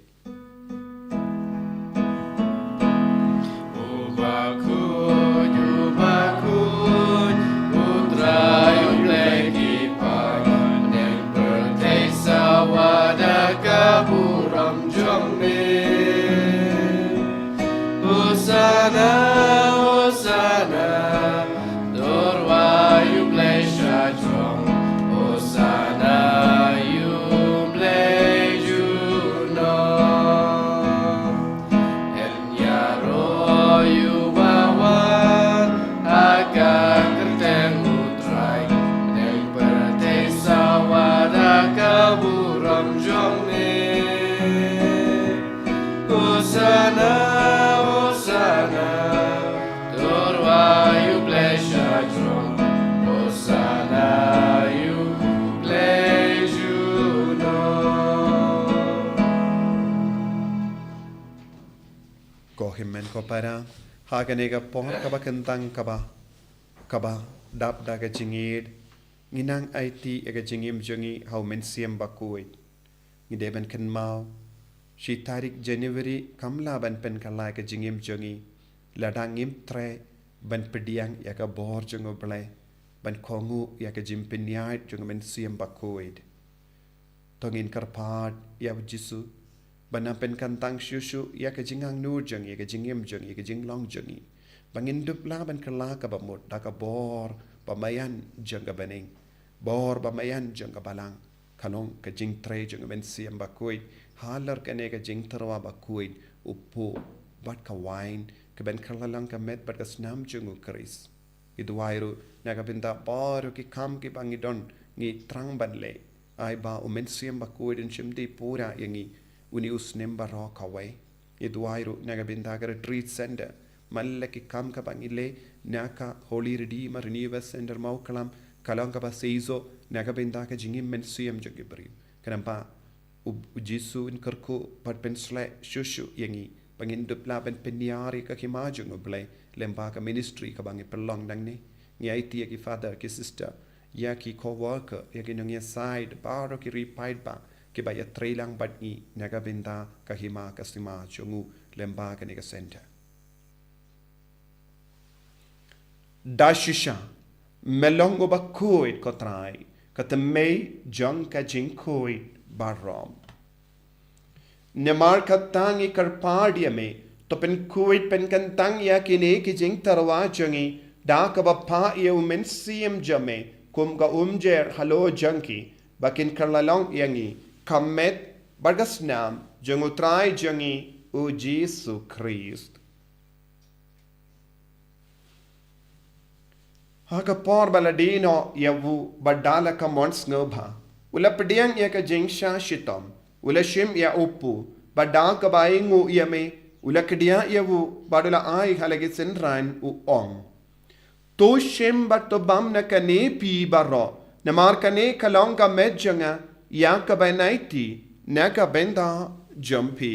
U bakhuid, u bakhuid, U Trai U Blei ki paid, bneng pyrthei sawa da ka burom jong me. Hosana, Hosana, to rwai U Blei sha jrong, Hosana ïa U Blei junom. Yn ïaroh ïa uba wan ha ka kyrteng U Trai, bneng pyrthei sawa da ka burom jong me. Hosana, Hosana, to rwai U Blei sha jrong, Hosana ïa U Blei junom. Ko hynmen ko para, ha kane ka por kaba kyntang kaba, kaba dap da ka jingïeit, ngi nang aiti ïa ka jingim jong ngi ha U Mynsiem Bakhuid. Ngi dei ban kynmaw, shi tarik January kam lah ban pynkylla ïa ka jingim jong ngi lada ngim treh ban pdiang ïa ka bor jong U Blei, ban kohnguh ïa ka jingpynïaid jong U Mynsiem Bakhuid. To ngin kyrpad ïa U Jisu ban nang pynkyntang shuh shuh ïa ka jingangnud jong ngi, ïa ka jingim jong ngi, ïa ka jinglong jong ngi, ba ngin dup lah ban kylla kaba mut da ka bor bamaian jong ka bneng, bor bamaian jong ka balang. Ka long ka jingtrei jong U Mynsiem Bakhuid halor kane ka jingtyrwa bakhuid, u pur bad ka wain, kaban kylla lang ka met bad ka snam jong U Khrist. Ngi duwai ruh na ka bynta baroh ki kam kiba ngi don, ngi thrang ban leh, ai ba U Mynsiem Bakhuid un shim dih pura ïa ngi une u snem baroh kawei. Ngi duwai ruh na ka bynta ka Retreat Center, man la ki kam kaba ngi leh na ka Holy Redeemer Renewal Center Mawklam, ka long kaba seisoh na ka bynta ka jingim mynsiem jong ki briew. Khnang ba U, U Jisu un kyrkhu bad pynsleh shuh shuh ïa ngi, ba ngin dup lah ban pynïar ïa ka hima jong U Blei lyngba ka ministry kaba ngi pynlong nangne. Ngi aiti ïa ki father, ki sister, ïa ki co-worker, ïa ki nongïasaid, baroh ki riewpaidbah kiba ïatrei lang bad ngi na ka bynta ka hima ka sima jong u lyngba kane ka center. Da shisha, me long uba khuid ko Trai, ka thymmei jong ka jingkhuid baroh. Namar kata ngi kyrpad ïa me, to pynkhuid pynkyntang ïa kine ki jingtyrwa jong ngi da kaba phah ïa u Mynsiem jong me kum ka umjer halor jong ki, ba kin kylla long ïa ngi ka met bad ka snam jong u Trai jong ngi u Jisu Khrist. Ha ka por ba la die noh ïa u, bad da la ka mon sngewbha, u la pdiang ïa ka jingshah shitom, u la shim ïa u pu, bad da kaba ainguh ïa me, u la kdiah ïa u, bad u la ai ha la ki synran, u ong: To shim bad to bam na kane phi baroh, namar kane ka long ka met jong nga ïa kaba yn aiti na ka bynta jong phi.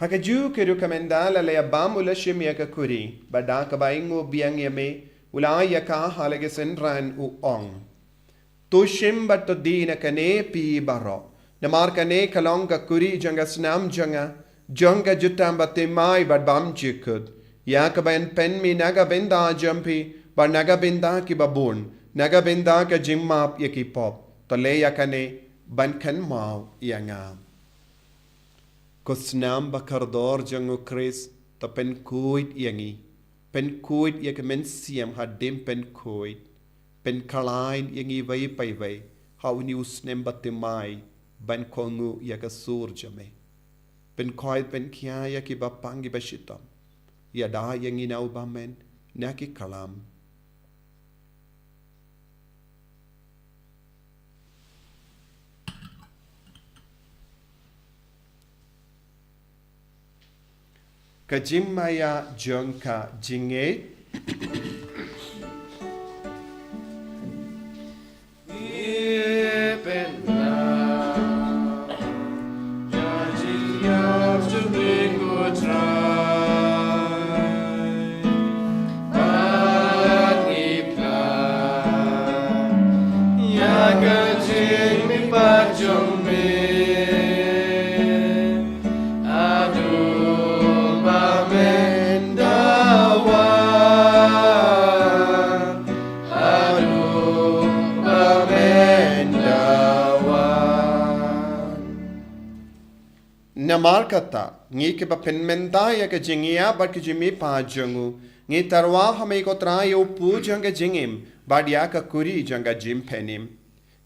Ha kajuh ka rukom, ynda la ïa bam, u la shim ïa ka kuri, bad da kaba ainguh biang ïa me, u la ai ïa ka ha la ki synran, u ong: To shim bad to die na kane phi baroh, namar kane ka long ka kuri jong ka snam jong nga, jong ka jutang bathymmai bad bymjukut, ïa kaba yn pynmih na ka bynta jong phi bad na ka bynta kiba bun, na ka bynta ka jingmap ïa ki pop. To leh ïa kane ban kynmaw ïa nga. Ko snam bakordor jong u Khrist, to pynkhuid ïa ngi. Pynkhuid ïa ka mynsiem hadien pynkhuid. Pynkhlaiñ ïa ngi iwei pa iwei ha une u snem bathymmai, ban kohnguh ïa ka sur jong me. Pynkhuid, pynkhia ïa kiba pang, kiba shitom. Ïada ïa ngi na u bymman na ki khlam. Ka jingmaïa jong ka jingngeit. Namar kata, ngi kiba pynmynta ïa ka jingïap bad ka jingmihpat jong u, ngi tyrwa ha me ko Trai, ïa u pu jong ka jingim bad ïa ka kuri jong ka jingpynim.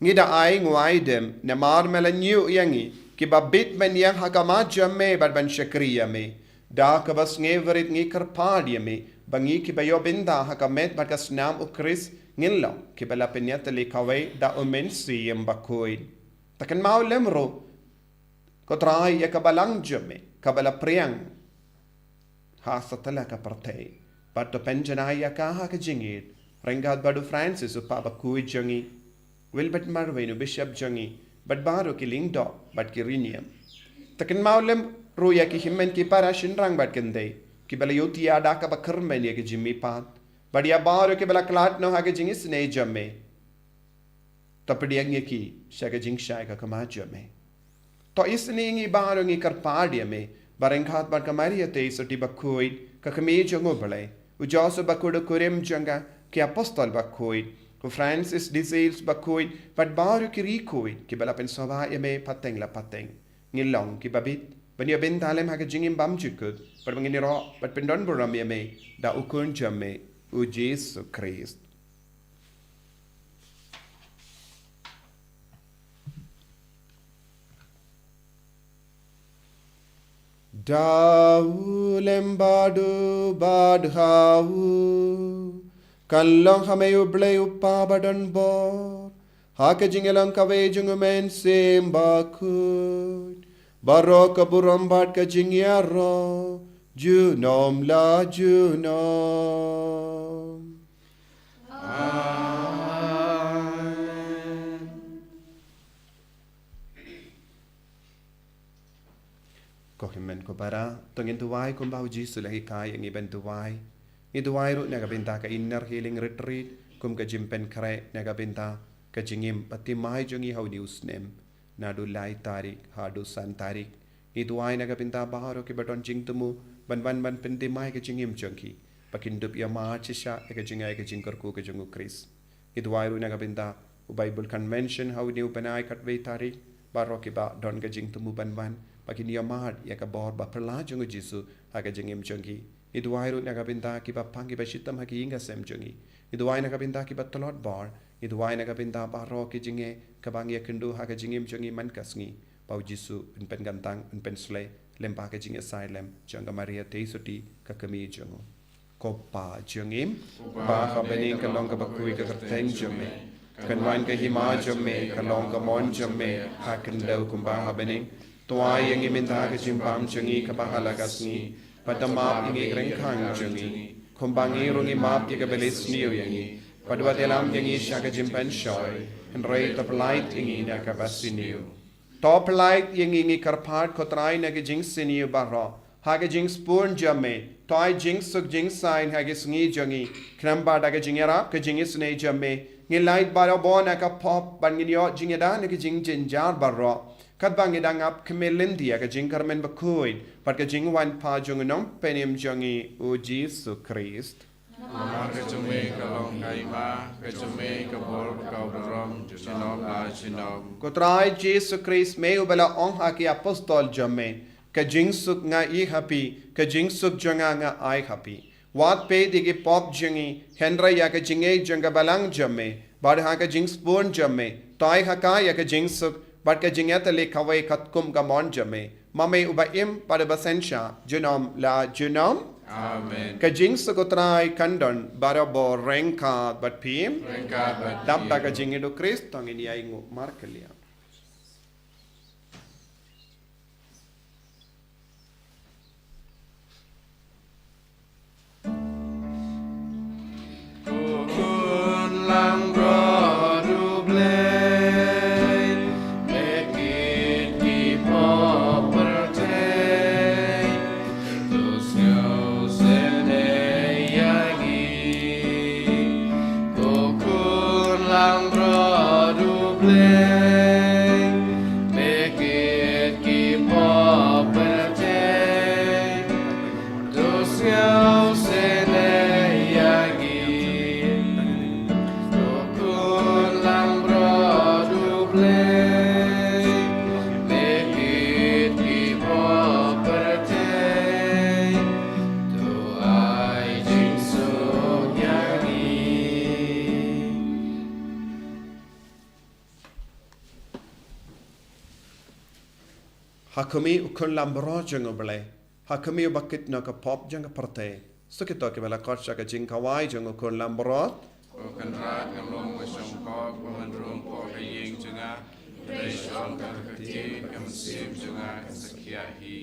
Ngi da ainguh aidem namar me la ñiew ïa ngi kiba bit ban ïeng ha khmat jong me bad ban shakri ïa me. Da kaba sngewrit ngi kyrpad ïa me ba ngi kiba ïoh bynta ha ka met bad ka snam u Khrist ngin long kiba la pynïatylli kawei da u Mynsiem Bakhuid. To kynmaw lem ruh, ko Trai, ïa ka balang jong me kaba la pdiang ha satlak ka pyrthei, bad to pynjanai ïa ka ha ka jingïeit ryngkat bad u Francis u Pop Bakhuid jong ngi, Wilbert Marwein u Bishop jong ngi, bad baroh ki lyngdoh bad ki riewniam. To kynmaw lem ruh ïa ki hynmen ki para shynrang bad kynthei kiba la ïohthiah da kaba kyrmen ïa ka jingmihpat, bad ïa baroh kiba la khlad noh ha ka jingisynei jong me. To pdiang ïa ki sha ka jingshai ka khmat jong me. To isynei ïa ngi baroh, ngi kyrpad ïa me, ba ryngkat bad ka Maria Theisotti Bakhuid, ka Kmie jong u Blei, u Joseph Bakhuid u kurim jong ka, ki Apostol Bakhuid, u Francis de Sales Bakhuid, bad baroh ki riewkhuid kiba la pynsngewbha ïa me pateng la pateng, ngin long kiba bit ban ïoh bynta lem ha ka jingim bymjukut, bad ban ngin ïaroh bad pyndonburom ïa me da u Khun jong me, u Jisu Khrist. Da u lem bad u bad ha u, kan long ha me U Blei U Kpa badonbor, ha ka jingïalong kawei jong u Mynsiem Bakhuid, baroh ka burom bad ka jingïaroh junom la junom. Amen. Ko hynmen ko para, to ngin duwai kumba u Jisu u la hikai ïa ngi ban duwai. Ngi duwai ruh na ka bynta ka Inner Healing Retreat kum ka jingpynkhreh na ka bynta ka jingim ba thymmai jong ngi ha une u snem, naduh lai tarik haduh san tarik. Ngi duwai na ka bynta baroh kiba don jingthmu ban wan ban pynthymmai ka jingim jong ki, ba kin dup ïa mar shisha ïa ka jingai ka jingkyrkhu ka jong u Khrist. Ngi duwai ruh na ka bynta u Bible Convention ha une u bnai katwei tarik, baroh kiba don ka jingthmu ban wan, ba kin ïa mad ïa ka bor ba phylla jong u Jisu ha ka jingim jong ki. Ngi duwai ruh na ka bynta kiba pang kiba shitom ha ki ïing ki sem jong ngi. Ngi duwai na ka bynta kiba tlot bor. Ngi duwai na ka bynta baroh ki jingeh kaba ngi ïa kynduh ha ka jingim jong ngi man ka sngi, ba u Jisu un pynkyntang un pynshlei lyngba ka jingïasaid lem jong ka Maria Theisotti ka kmie jong u. Ko Pa jong ngi ba ha bneng, ka long kaba khuid ka kyrteng jong me. Kan wan ka hima jong me, ka long ka mon jong me ha khyndew kumba ha bneng. To ai ïa ngi mynta ka jingbam jong ngi kaba ha la ka sngi, bad to map ïa ngi ki ryngkang jong ngi, kumba ngi ruh ngi map ïa kiba leh sniew ïa ngi. Bad wat ïalam ïa ngi sha ka jingpynshoi, hynrei to pyllait ïa ngi na kaba sniew. To pyllait ïa ngi, ngi kyrpad ko Trai, na ki jingsniew baroh ha ka jingsbun jong me. To ai jingsuk jingsaiñ ha ki sngi jong ngi, khnang ba da ka jingïarap ka jingisynei jong me, ngin lait barabor na ka pop bad ngin ïoh jingïada na ki jingjynjar baroh, katba ngi dang ap khmih lynti ïa ka jingkyrmen bakhuid bad ka jingwan pat jong u Nongpynim jong ngi u Jisu Khrist. Namar ka jong me ka long ka hima, ka jong me ka bor bad ka burom, junom la junom. Ko Trai Jisu Khrist, me uba la ong ha ki apostol jong me, ka jingsuk nga ai ha phi, ka jingsuk jong nga nga ai ha phi. Wat peit ïa ki pop jong ngi, hynrei ïa ka jingngeit jong ka balang jong me, bad ha ka jingsbun jong me, to ai ha ka ïa ka jingsuk bad ka jingïatylli kawei katkum ka mon jong me. Ma me uba im bad uba synshar, junom la junom. Amen. Ka jingsuk u Trai kan don barabor ryngkat bad phi. Ryngkat bad phi. Dap da ka jingïeit u Khrist, to ngin ïa ainguh markylliang. Ko Khun Langbrot u Blei, me kit ki pop pyrthei, to sngewsynei ïa ngi. Ko Khun Langbrot u Blei, me kit ki pop pyrthei, to sngewsynei ïa ngi. Ko Khun Langbrot u Blei, me kit ki pop pyrthei, to ai jingsuk ïa ngi. Ha khmih u Khun Langbrot jong u Blei, ha khmih uba kit noh ka pop jong ka pyrthei, sa kito kiba la khot sha ka jingkhawai jong u Khun Langbrot. Ko Kynrad, ngam long ba shong pop, ba ngan rung hapoh ka ïing jong nga, hynrei shong ka ktien, ka mynsiem jong nga kan sa khiah hi.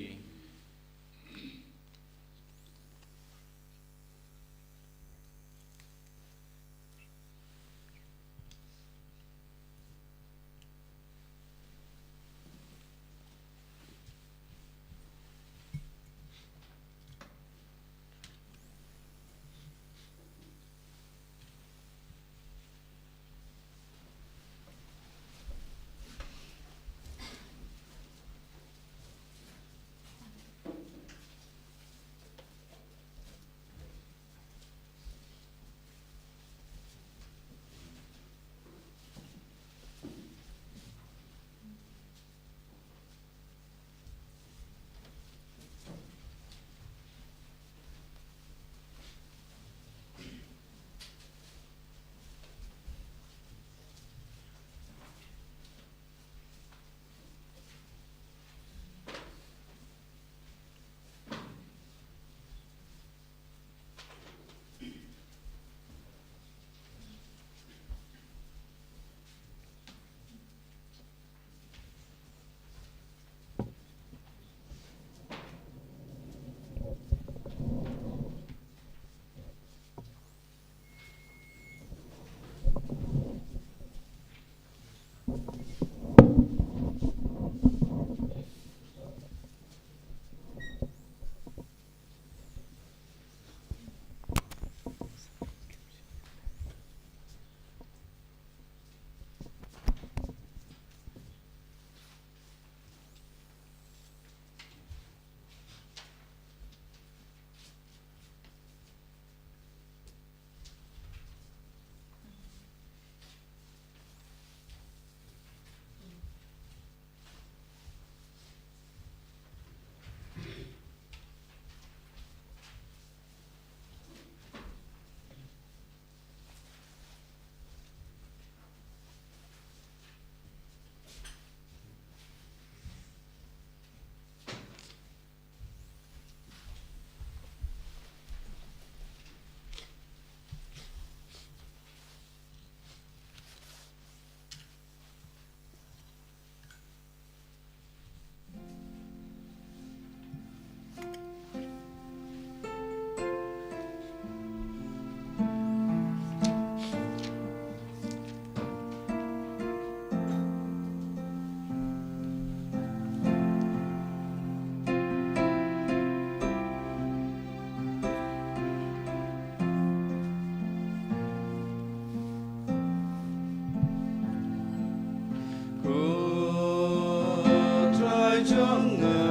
jong nga,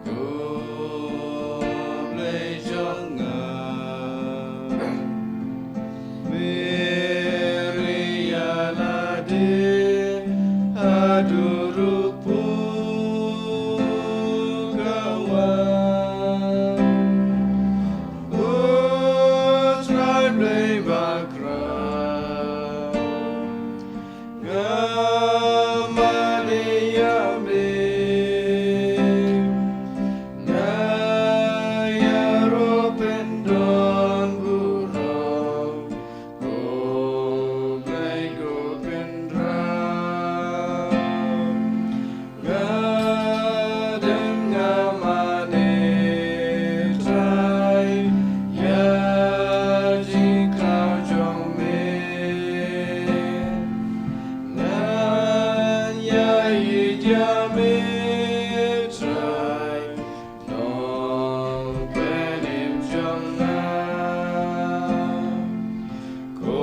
ko Blei jong nga. Mary ïa lade haduh ruh phew ka wan. O Trai Blei bakhraw, nga mane ïa me, nga ïaroh pyndonburom, ko Blei ko Kynrad. Nga don nga mane Trai ïa jingkhlaw jong me. Ngan ïa ïeit ïa me Trai, Nongpynim jong nga. Ko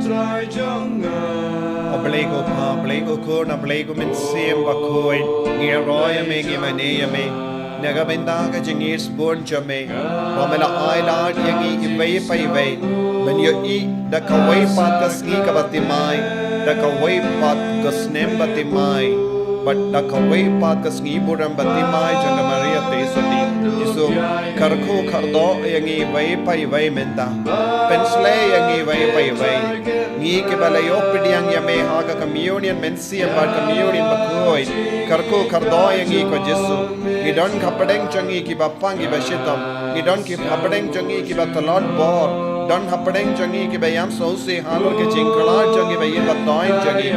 Trai jong nga. A Blei ko Kpa, Blei ko Khun, a Blei ko Mynsiem Bakhuid, ngi ïaroh ïa me, ngi mane ïa me. Na ka bynta ka jingïeit bun jong me, ba me la ai lad ïa ngi iwei pa iwei ban ïohi da kawei pat ka sngi kaba thymmai, da kawei pat ka snem ba thymmai, bad da kawei pat ka sngi burom ba thymmai jong ka Maria Theisotti. Jisu, kyrkhu kyrdoh ïa ngi iwei pa iwei mynta. Pynshlei ïa ngi iwei pa iwei. Ngi kiba la ïoh pdiang ïa me ha ka communion mynsiem bad communion bakhuid, kyrkhu kyrdoh ïa ngi ko Jisu. Ngi don hapdeng jong ngi kiba pang kiba shitom. Ngi don ki hapdeng jong ngi kiba tlot bor. Don hapdeng jong ngi kiba ïam sngewsih halor ki jingkhlad jong ngi bad ïing ba toiñ jong ngi.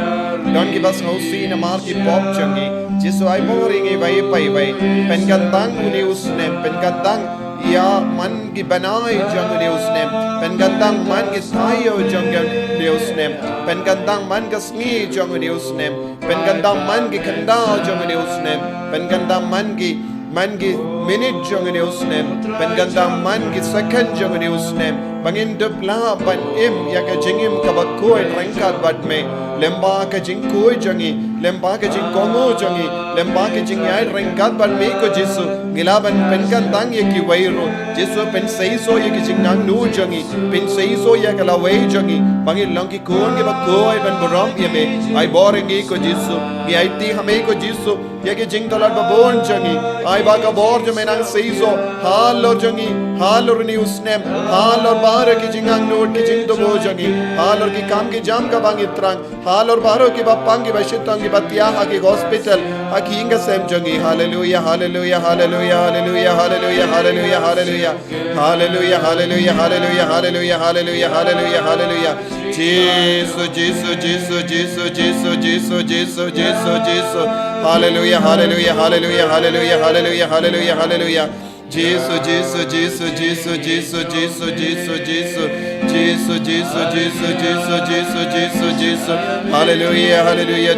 Don kiba sngewsih namar ki pop jong ngi. Jisu, ai bor ïa ngi iwei pa iwei. Pynkyntang une u snem, pynkyntang ïa man ki bnai jong une u snem. Pynkyntang man ki taïew jong une u snem. Pynkyntang man ka sngi jong une u snem. Pynkyntang man ki khyndaw jong une u snem. Pynkyntang man ki, man ki minit jong une u snem. Pynkyntang man ki second jong une u snem. Ba ngin dup lah ban im ïa ka jingim kaba khuid ryngkat bad me. Lyngba ka jingkhuid jong ngi, lyngba ka jingkohnguh jong ngi, lyngba ka jingïaid ryngkat bad me ko Jisu. Ngi lah ban pynkyntang ïa kiwei ruh. Jisu, pynseisoh ïa ki jingangnud jong ngi. Pynseisoh ïa ka lawei jong ngi. Ba ngin long ki khun kiba khuid ban burom ïa me. Ai bor ïa ngi ko Jisu. Ngi aiti ha me ko Jisu ïa ki jingtlot ba bun jong ngi. Ai ba ka bor jong me nang seisoh halor jong ngi, halor une u snem, halor baroh ki jingangnud ki jingthmu jong ngi, halor ki kam ki jam kaba ngi thrang, halor baroh kiba pang kiba shitom kiba thiah ha ki hospital, ha ki ïing ki sem jong ngi. Haleluia, haleluia, haleluia, haleluia, haleluia, haleluia, haleluia. Haleluia, haleluia, haleluia, haleluia, haleluia, haleluia, haleluia. Jisu, Jisu, Jisu, Jisu, Jisu, Jisu, Jisu, Jisu, Jisu. Haleluia, haleluia, haleluia, haleluia, haleluia, haleluia, haleluia. Jisu, Jisu, Jisu, Jisu, Jisu, Jisu, Jisu, Jisu. Jisu, Jisu, Jisu, Jisu, Jisu, Jisu, Jisu. Haleluia, haleluia.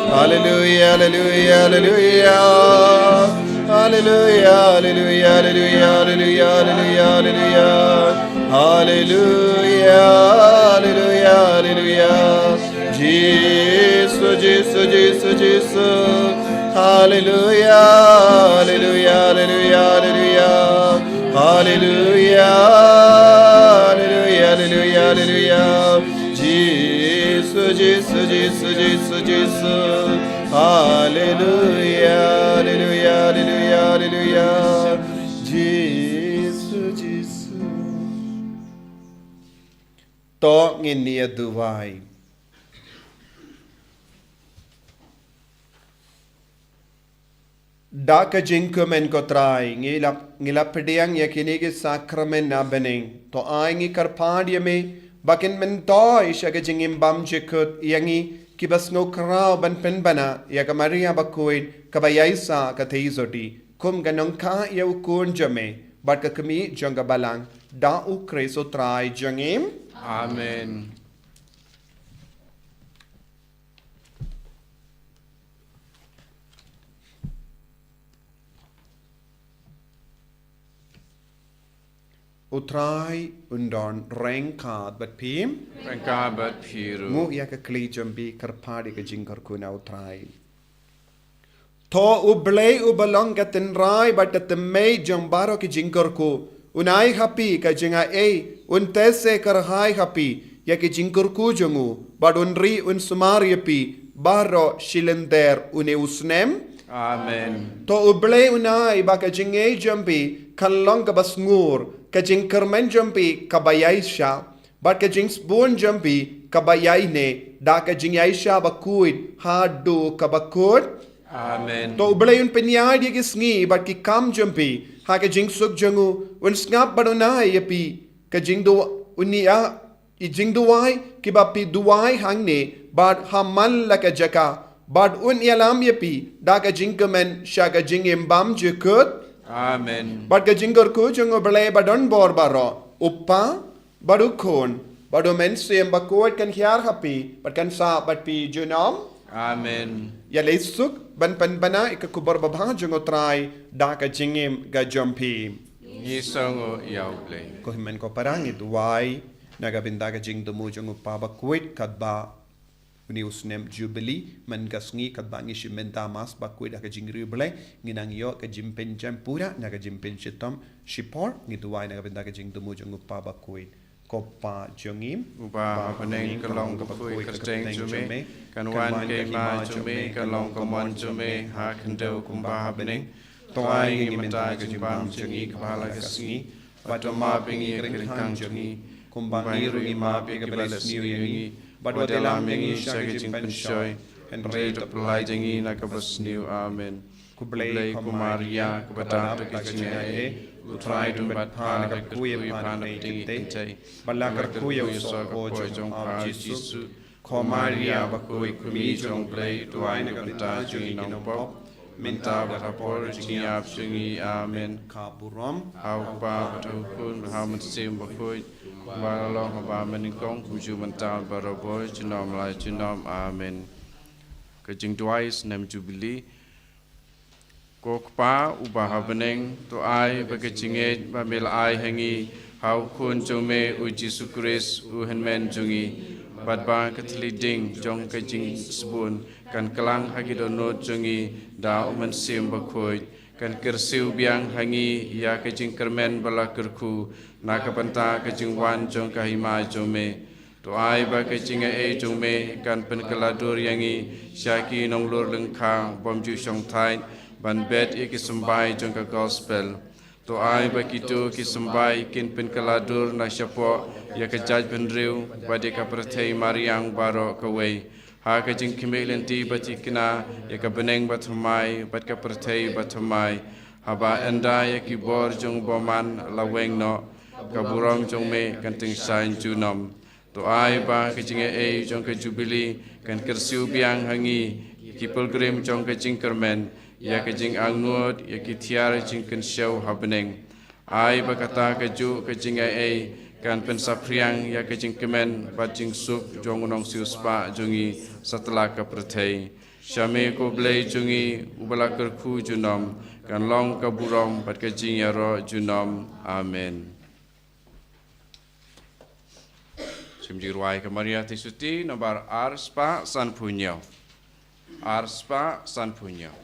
Haleluia, haleluia, haleluia. Haleluia, haleluia, haleluia, haleluia, haleluia. Haleluia, haleluia, haleluia. Jisu, Jisu, Jisu, Jisu. Haleluia, haleluia, haleluia, haleluia. Haleluia, haleluia, haleluia, haleluia. Jisu, Jisu, Jisu, Jisu, Jisu. Haleluia, haleluia, haleluia, haleluia. Jisu, Jisu. To ngin ïa duwai. Da ka jingkmen ko Trai, ngi la, ngi la pdiang ïa kine ki sakramen na bneng. To ai ngi kyrpad ïa me, ba kin myntoi sha ka jingim bymjukut ïa ngi kiba sngew khraw ban pynbna ïa ka Maria bakhuid kaba ïaisah ka Theisotti. Kum ka nongkha ïa u Khun jong me, bad ka kmie jong ka Balang, da u Khrist u Trai jong ngi. Amen. U Trai un don ryngkat bad phi. Ryngkat bad phi ruh. Nguh ïa ka kli jong phi, kyrpad ïa ka jingkyrkhu na U Trai. To U Blei uba long ka tynrai bad ka tymmen jong baroh ki jingkyrkhu, un ai ha phi ka jingai, un teh se kyrhai ha phi ïa ki jingkyrkhu jong u, bad un ri un sumar ïa phi baroh shi lynter une u snem. Amen. To U Blei un ai ba ka jingïeit jong phi kan long kaba sngur, ka jingkyrmen jong phi kaba ïaishah, bad ka jingsbun jong phi kaba ïaineh, da ka jingïaishah bakhuid haduh kaba kut. Amen. To U Blei un pynïaid ïa ki sngi bad ki kam jong phi ha ka jingsuk jong u, un sngap bad un ai ïa phi ka jingdu-, un ïa i jingduwai kiba phi duwai hangne bad ha man la ka jaka, bad un ïalam ïa phi da ka jingkmen sha ka jingim bymjukut. Amen. Bad ka jingkyrkhu jong U Blei ba don bor baroh, U Kpa, bad U Khun, bad U Mynsiem Bakhuid kan hiar ha phi bad kan sah bad phi junom. Amen. Ïa leit suk ban pynbna ïa ka khubor babha jong U Trai da ka jingim ka jong phi. Ngi sngewnguh ïa U Blei. Ko hynmen ko para, ngi duwai na ka bynta ka jingthmu jong U Kpa Bakhuid katba une u snem Jubili, man ka sngi katba ngi shim bynta Mass Bakhuid ha ka jingriewblei, ngin nang ïoh ka jingpynjem pura na ka jingpynshitom shipor. Ngi duwai na ka bynta ka jingthmu jong U Kpa Bakhuid. Ko Pa jong ngi uba ha bneng, ka long kaba khuid ka kyrteng jong me, kan wan ka hima jong me, kan long ka mon jong me ha khyndew kumba ha bneng. To ai ïa ngi mynta ka jingbam jong ngi kaba ha la ka sngi, bad to map ïa ngi ka ryngkang jong ngi, kumba ngi ruh ngi map ïa kiba leh sniew ïa ngi, bad wat ïalam ïa ngi sha ka jingpynshoi, hynrei to pyllait ïa ngi na kaba sniew. Amen. Khublei ko Maria, kaba dap da ka jingaiei, U Trai u don bad pha, la kyrkhu ïa pha na pdeng ki kynthei, bad la kyrkhu ïa u soh ka por jong pha U Jisu. Ko Maria bakhuid, ko Kmie jong U Blei, duwai na ka bynta jong ngi ki nongpop, mynta bad ha por jingïap jong ngi. Amen. Ka burom ha U Kpa bad ha U Khun bad ha U Mynsiem Bakhuid, kumba la long haba mynnyngkong, kumjuh mynta, barabor, junom la junom. Amen. Ka jingduwai snem Jubili. Ko Kpa uba ha bneng, to ai ba ka jingngeit ba me la ai ha ngi ha U Khun jong me U Jisu Khrist U Hynmen jong ngi, bad ba ka thylliej ding jong ka jingsbun kan klang ha ki dohnud jong ngi da U Mynsiem Bakhuid, kan kyrsiew biang ha ngi ïa ka jingkyrmen ba la kyrkhu na ka bynta ka jingwan jong ka hima jong me. To ai ba ka jingaiei jong me kan pynkylla dur ïa ngi sha ki nonglur lyngkha bym ju shongthait ban bet ïa ki symbai jong ka gospel. To ai ba kito ki symbai kin pynkylla dur na shapoh ïa ka jaitbynriew bad ïa ka pyrthei mariang baroh kawei, ha ka jingkhmih lynti ba thikna ïa ka bneng bathymmai bad ka pyrthei bathymmai, haba ynda ïa ki bor jong U Bymman la weng noh, ka burom jong me kan tyngshaiñ junom. To ai ba ka jingaiei jong ka Jubili kan kyrsiew biang ha ngi, ki pilgrim jong ka jingkyrmen, ïa ka jingangnud ïa ki thiar jingkynshew ha bneng. Ai ba kata kajuh ka jingaiei kan pynsaphriang ïa ka jingkmen bad jingsuk jong u nongsiewspah jong ngi satlak ka pyrthei. Sha me ko Blei jong ngi, uba la kyrkhu junom, kan long ka burom bad ka jingïaroh junom. Amen. Shim jingrwai ka Maria Theisotti, nombar ar spah sanphew hynñiew. Ar spah sanphew hynñiew.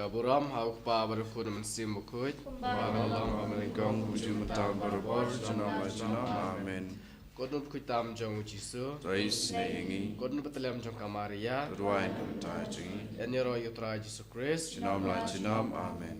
Ka burom ha u Kpa bad u Khun bad u Mynsiem Bakhuid. Kumba ka long ha u nyngkong, u ju mynta, barabor, junom la junom. Amen. Ko don bakhuid tam jong u Jisu. To isynei ïa ngi. Ko don bathylliem jong ka Maria. To duwai kumta ïa ngi. Yn ïaroh ïa u Trai Jisu Khrist. Junom la junom. Amen.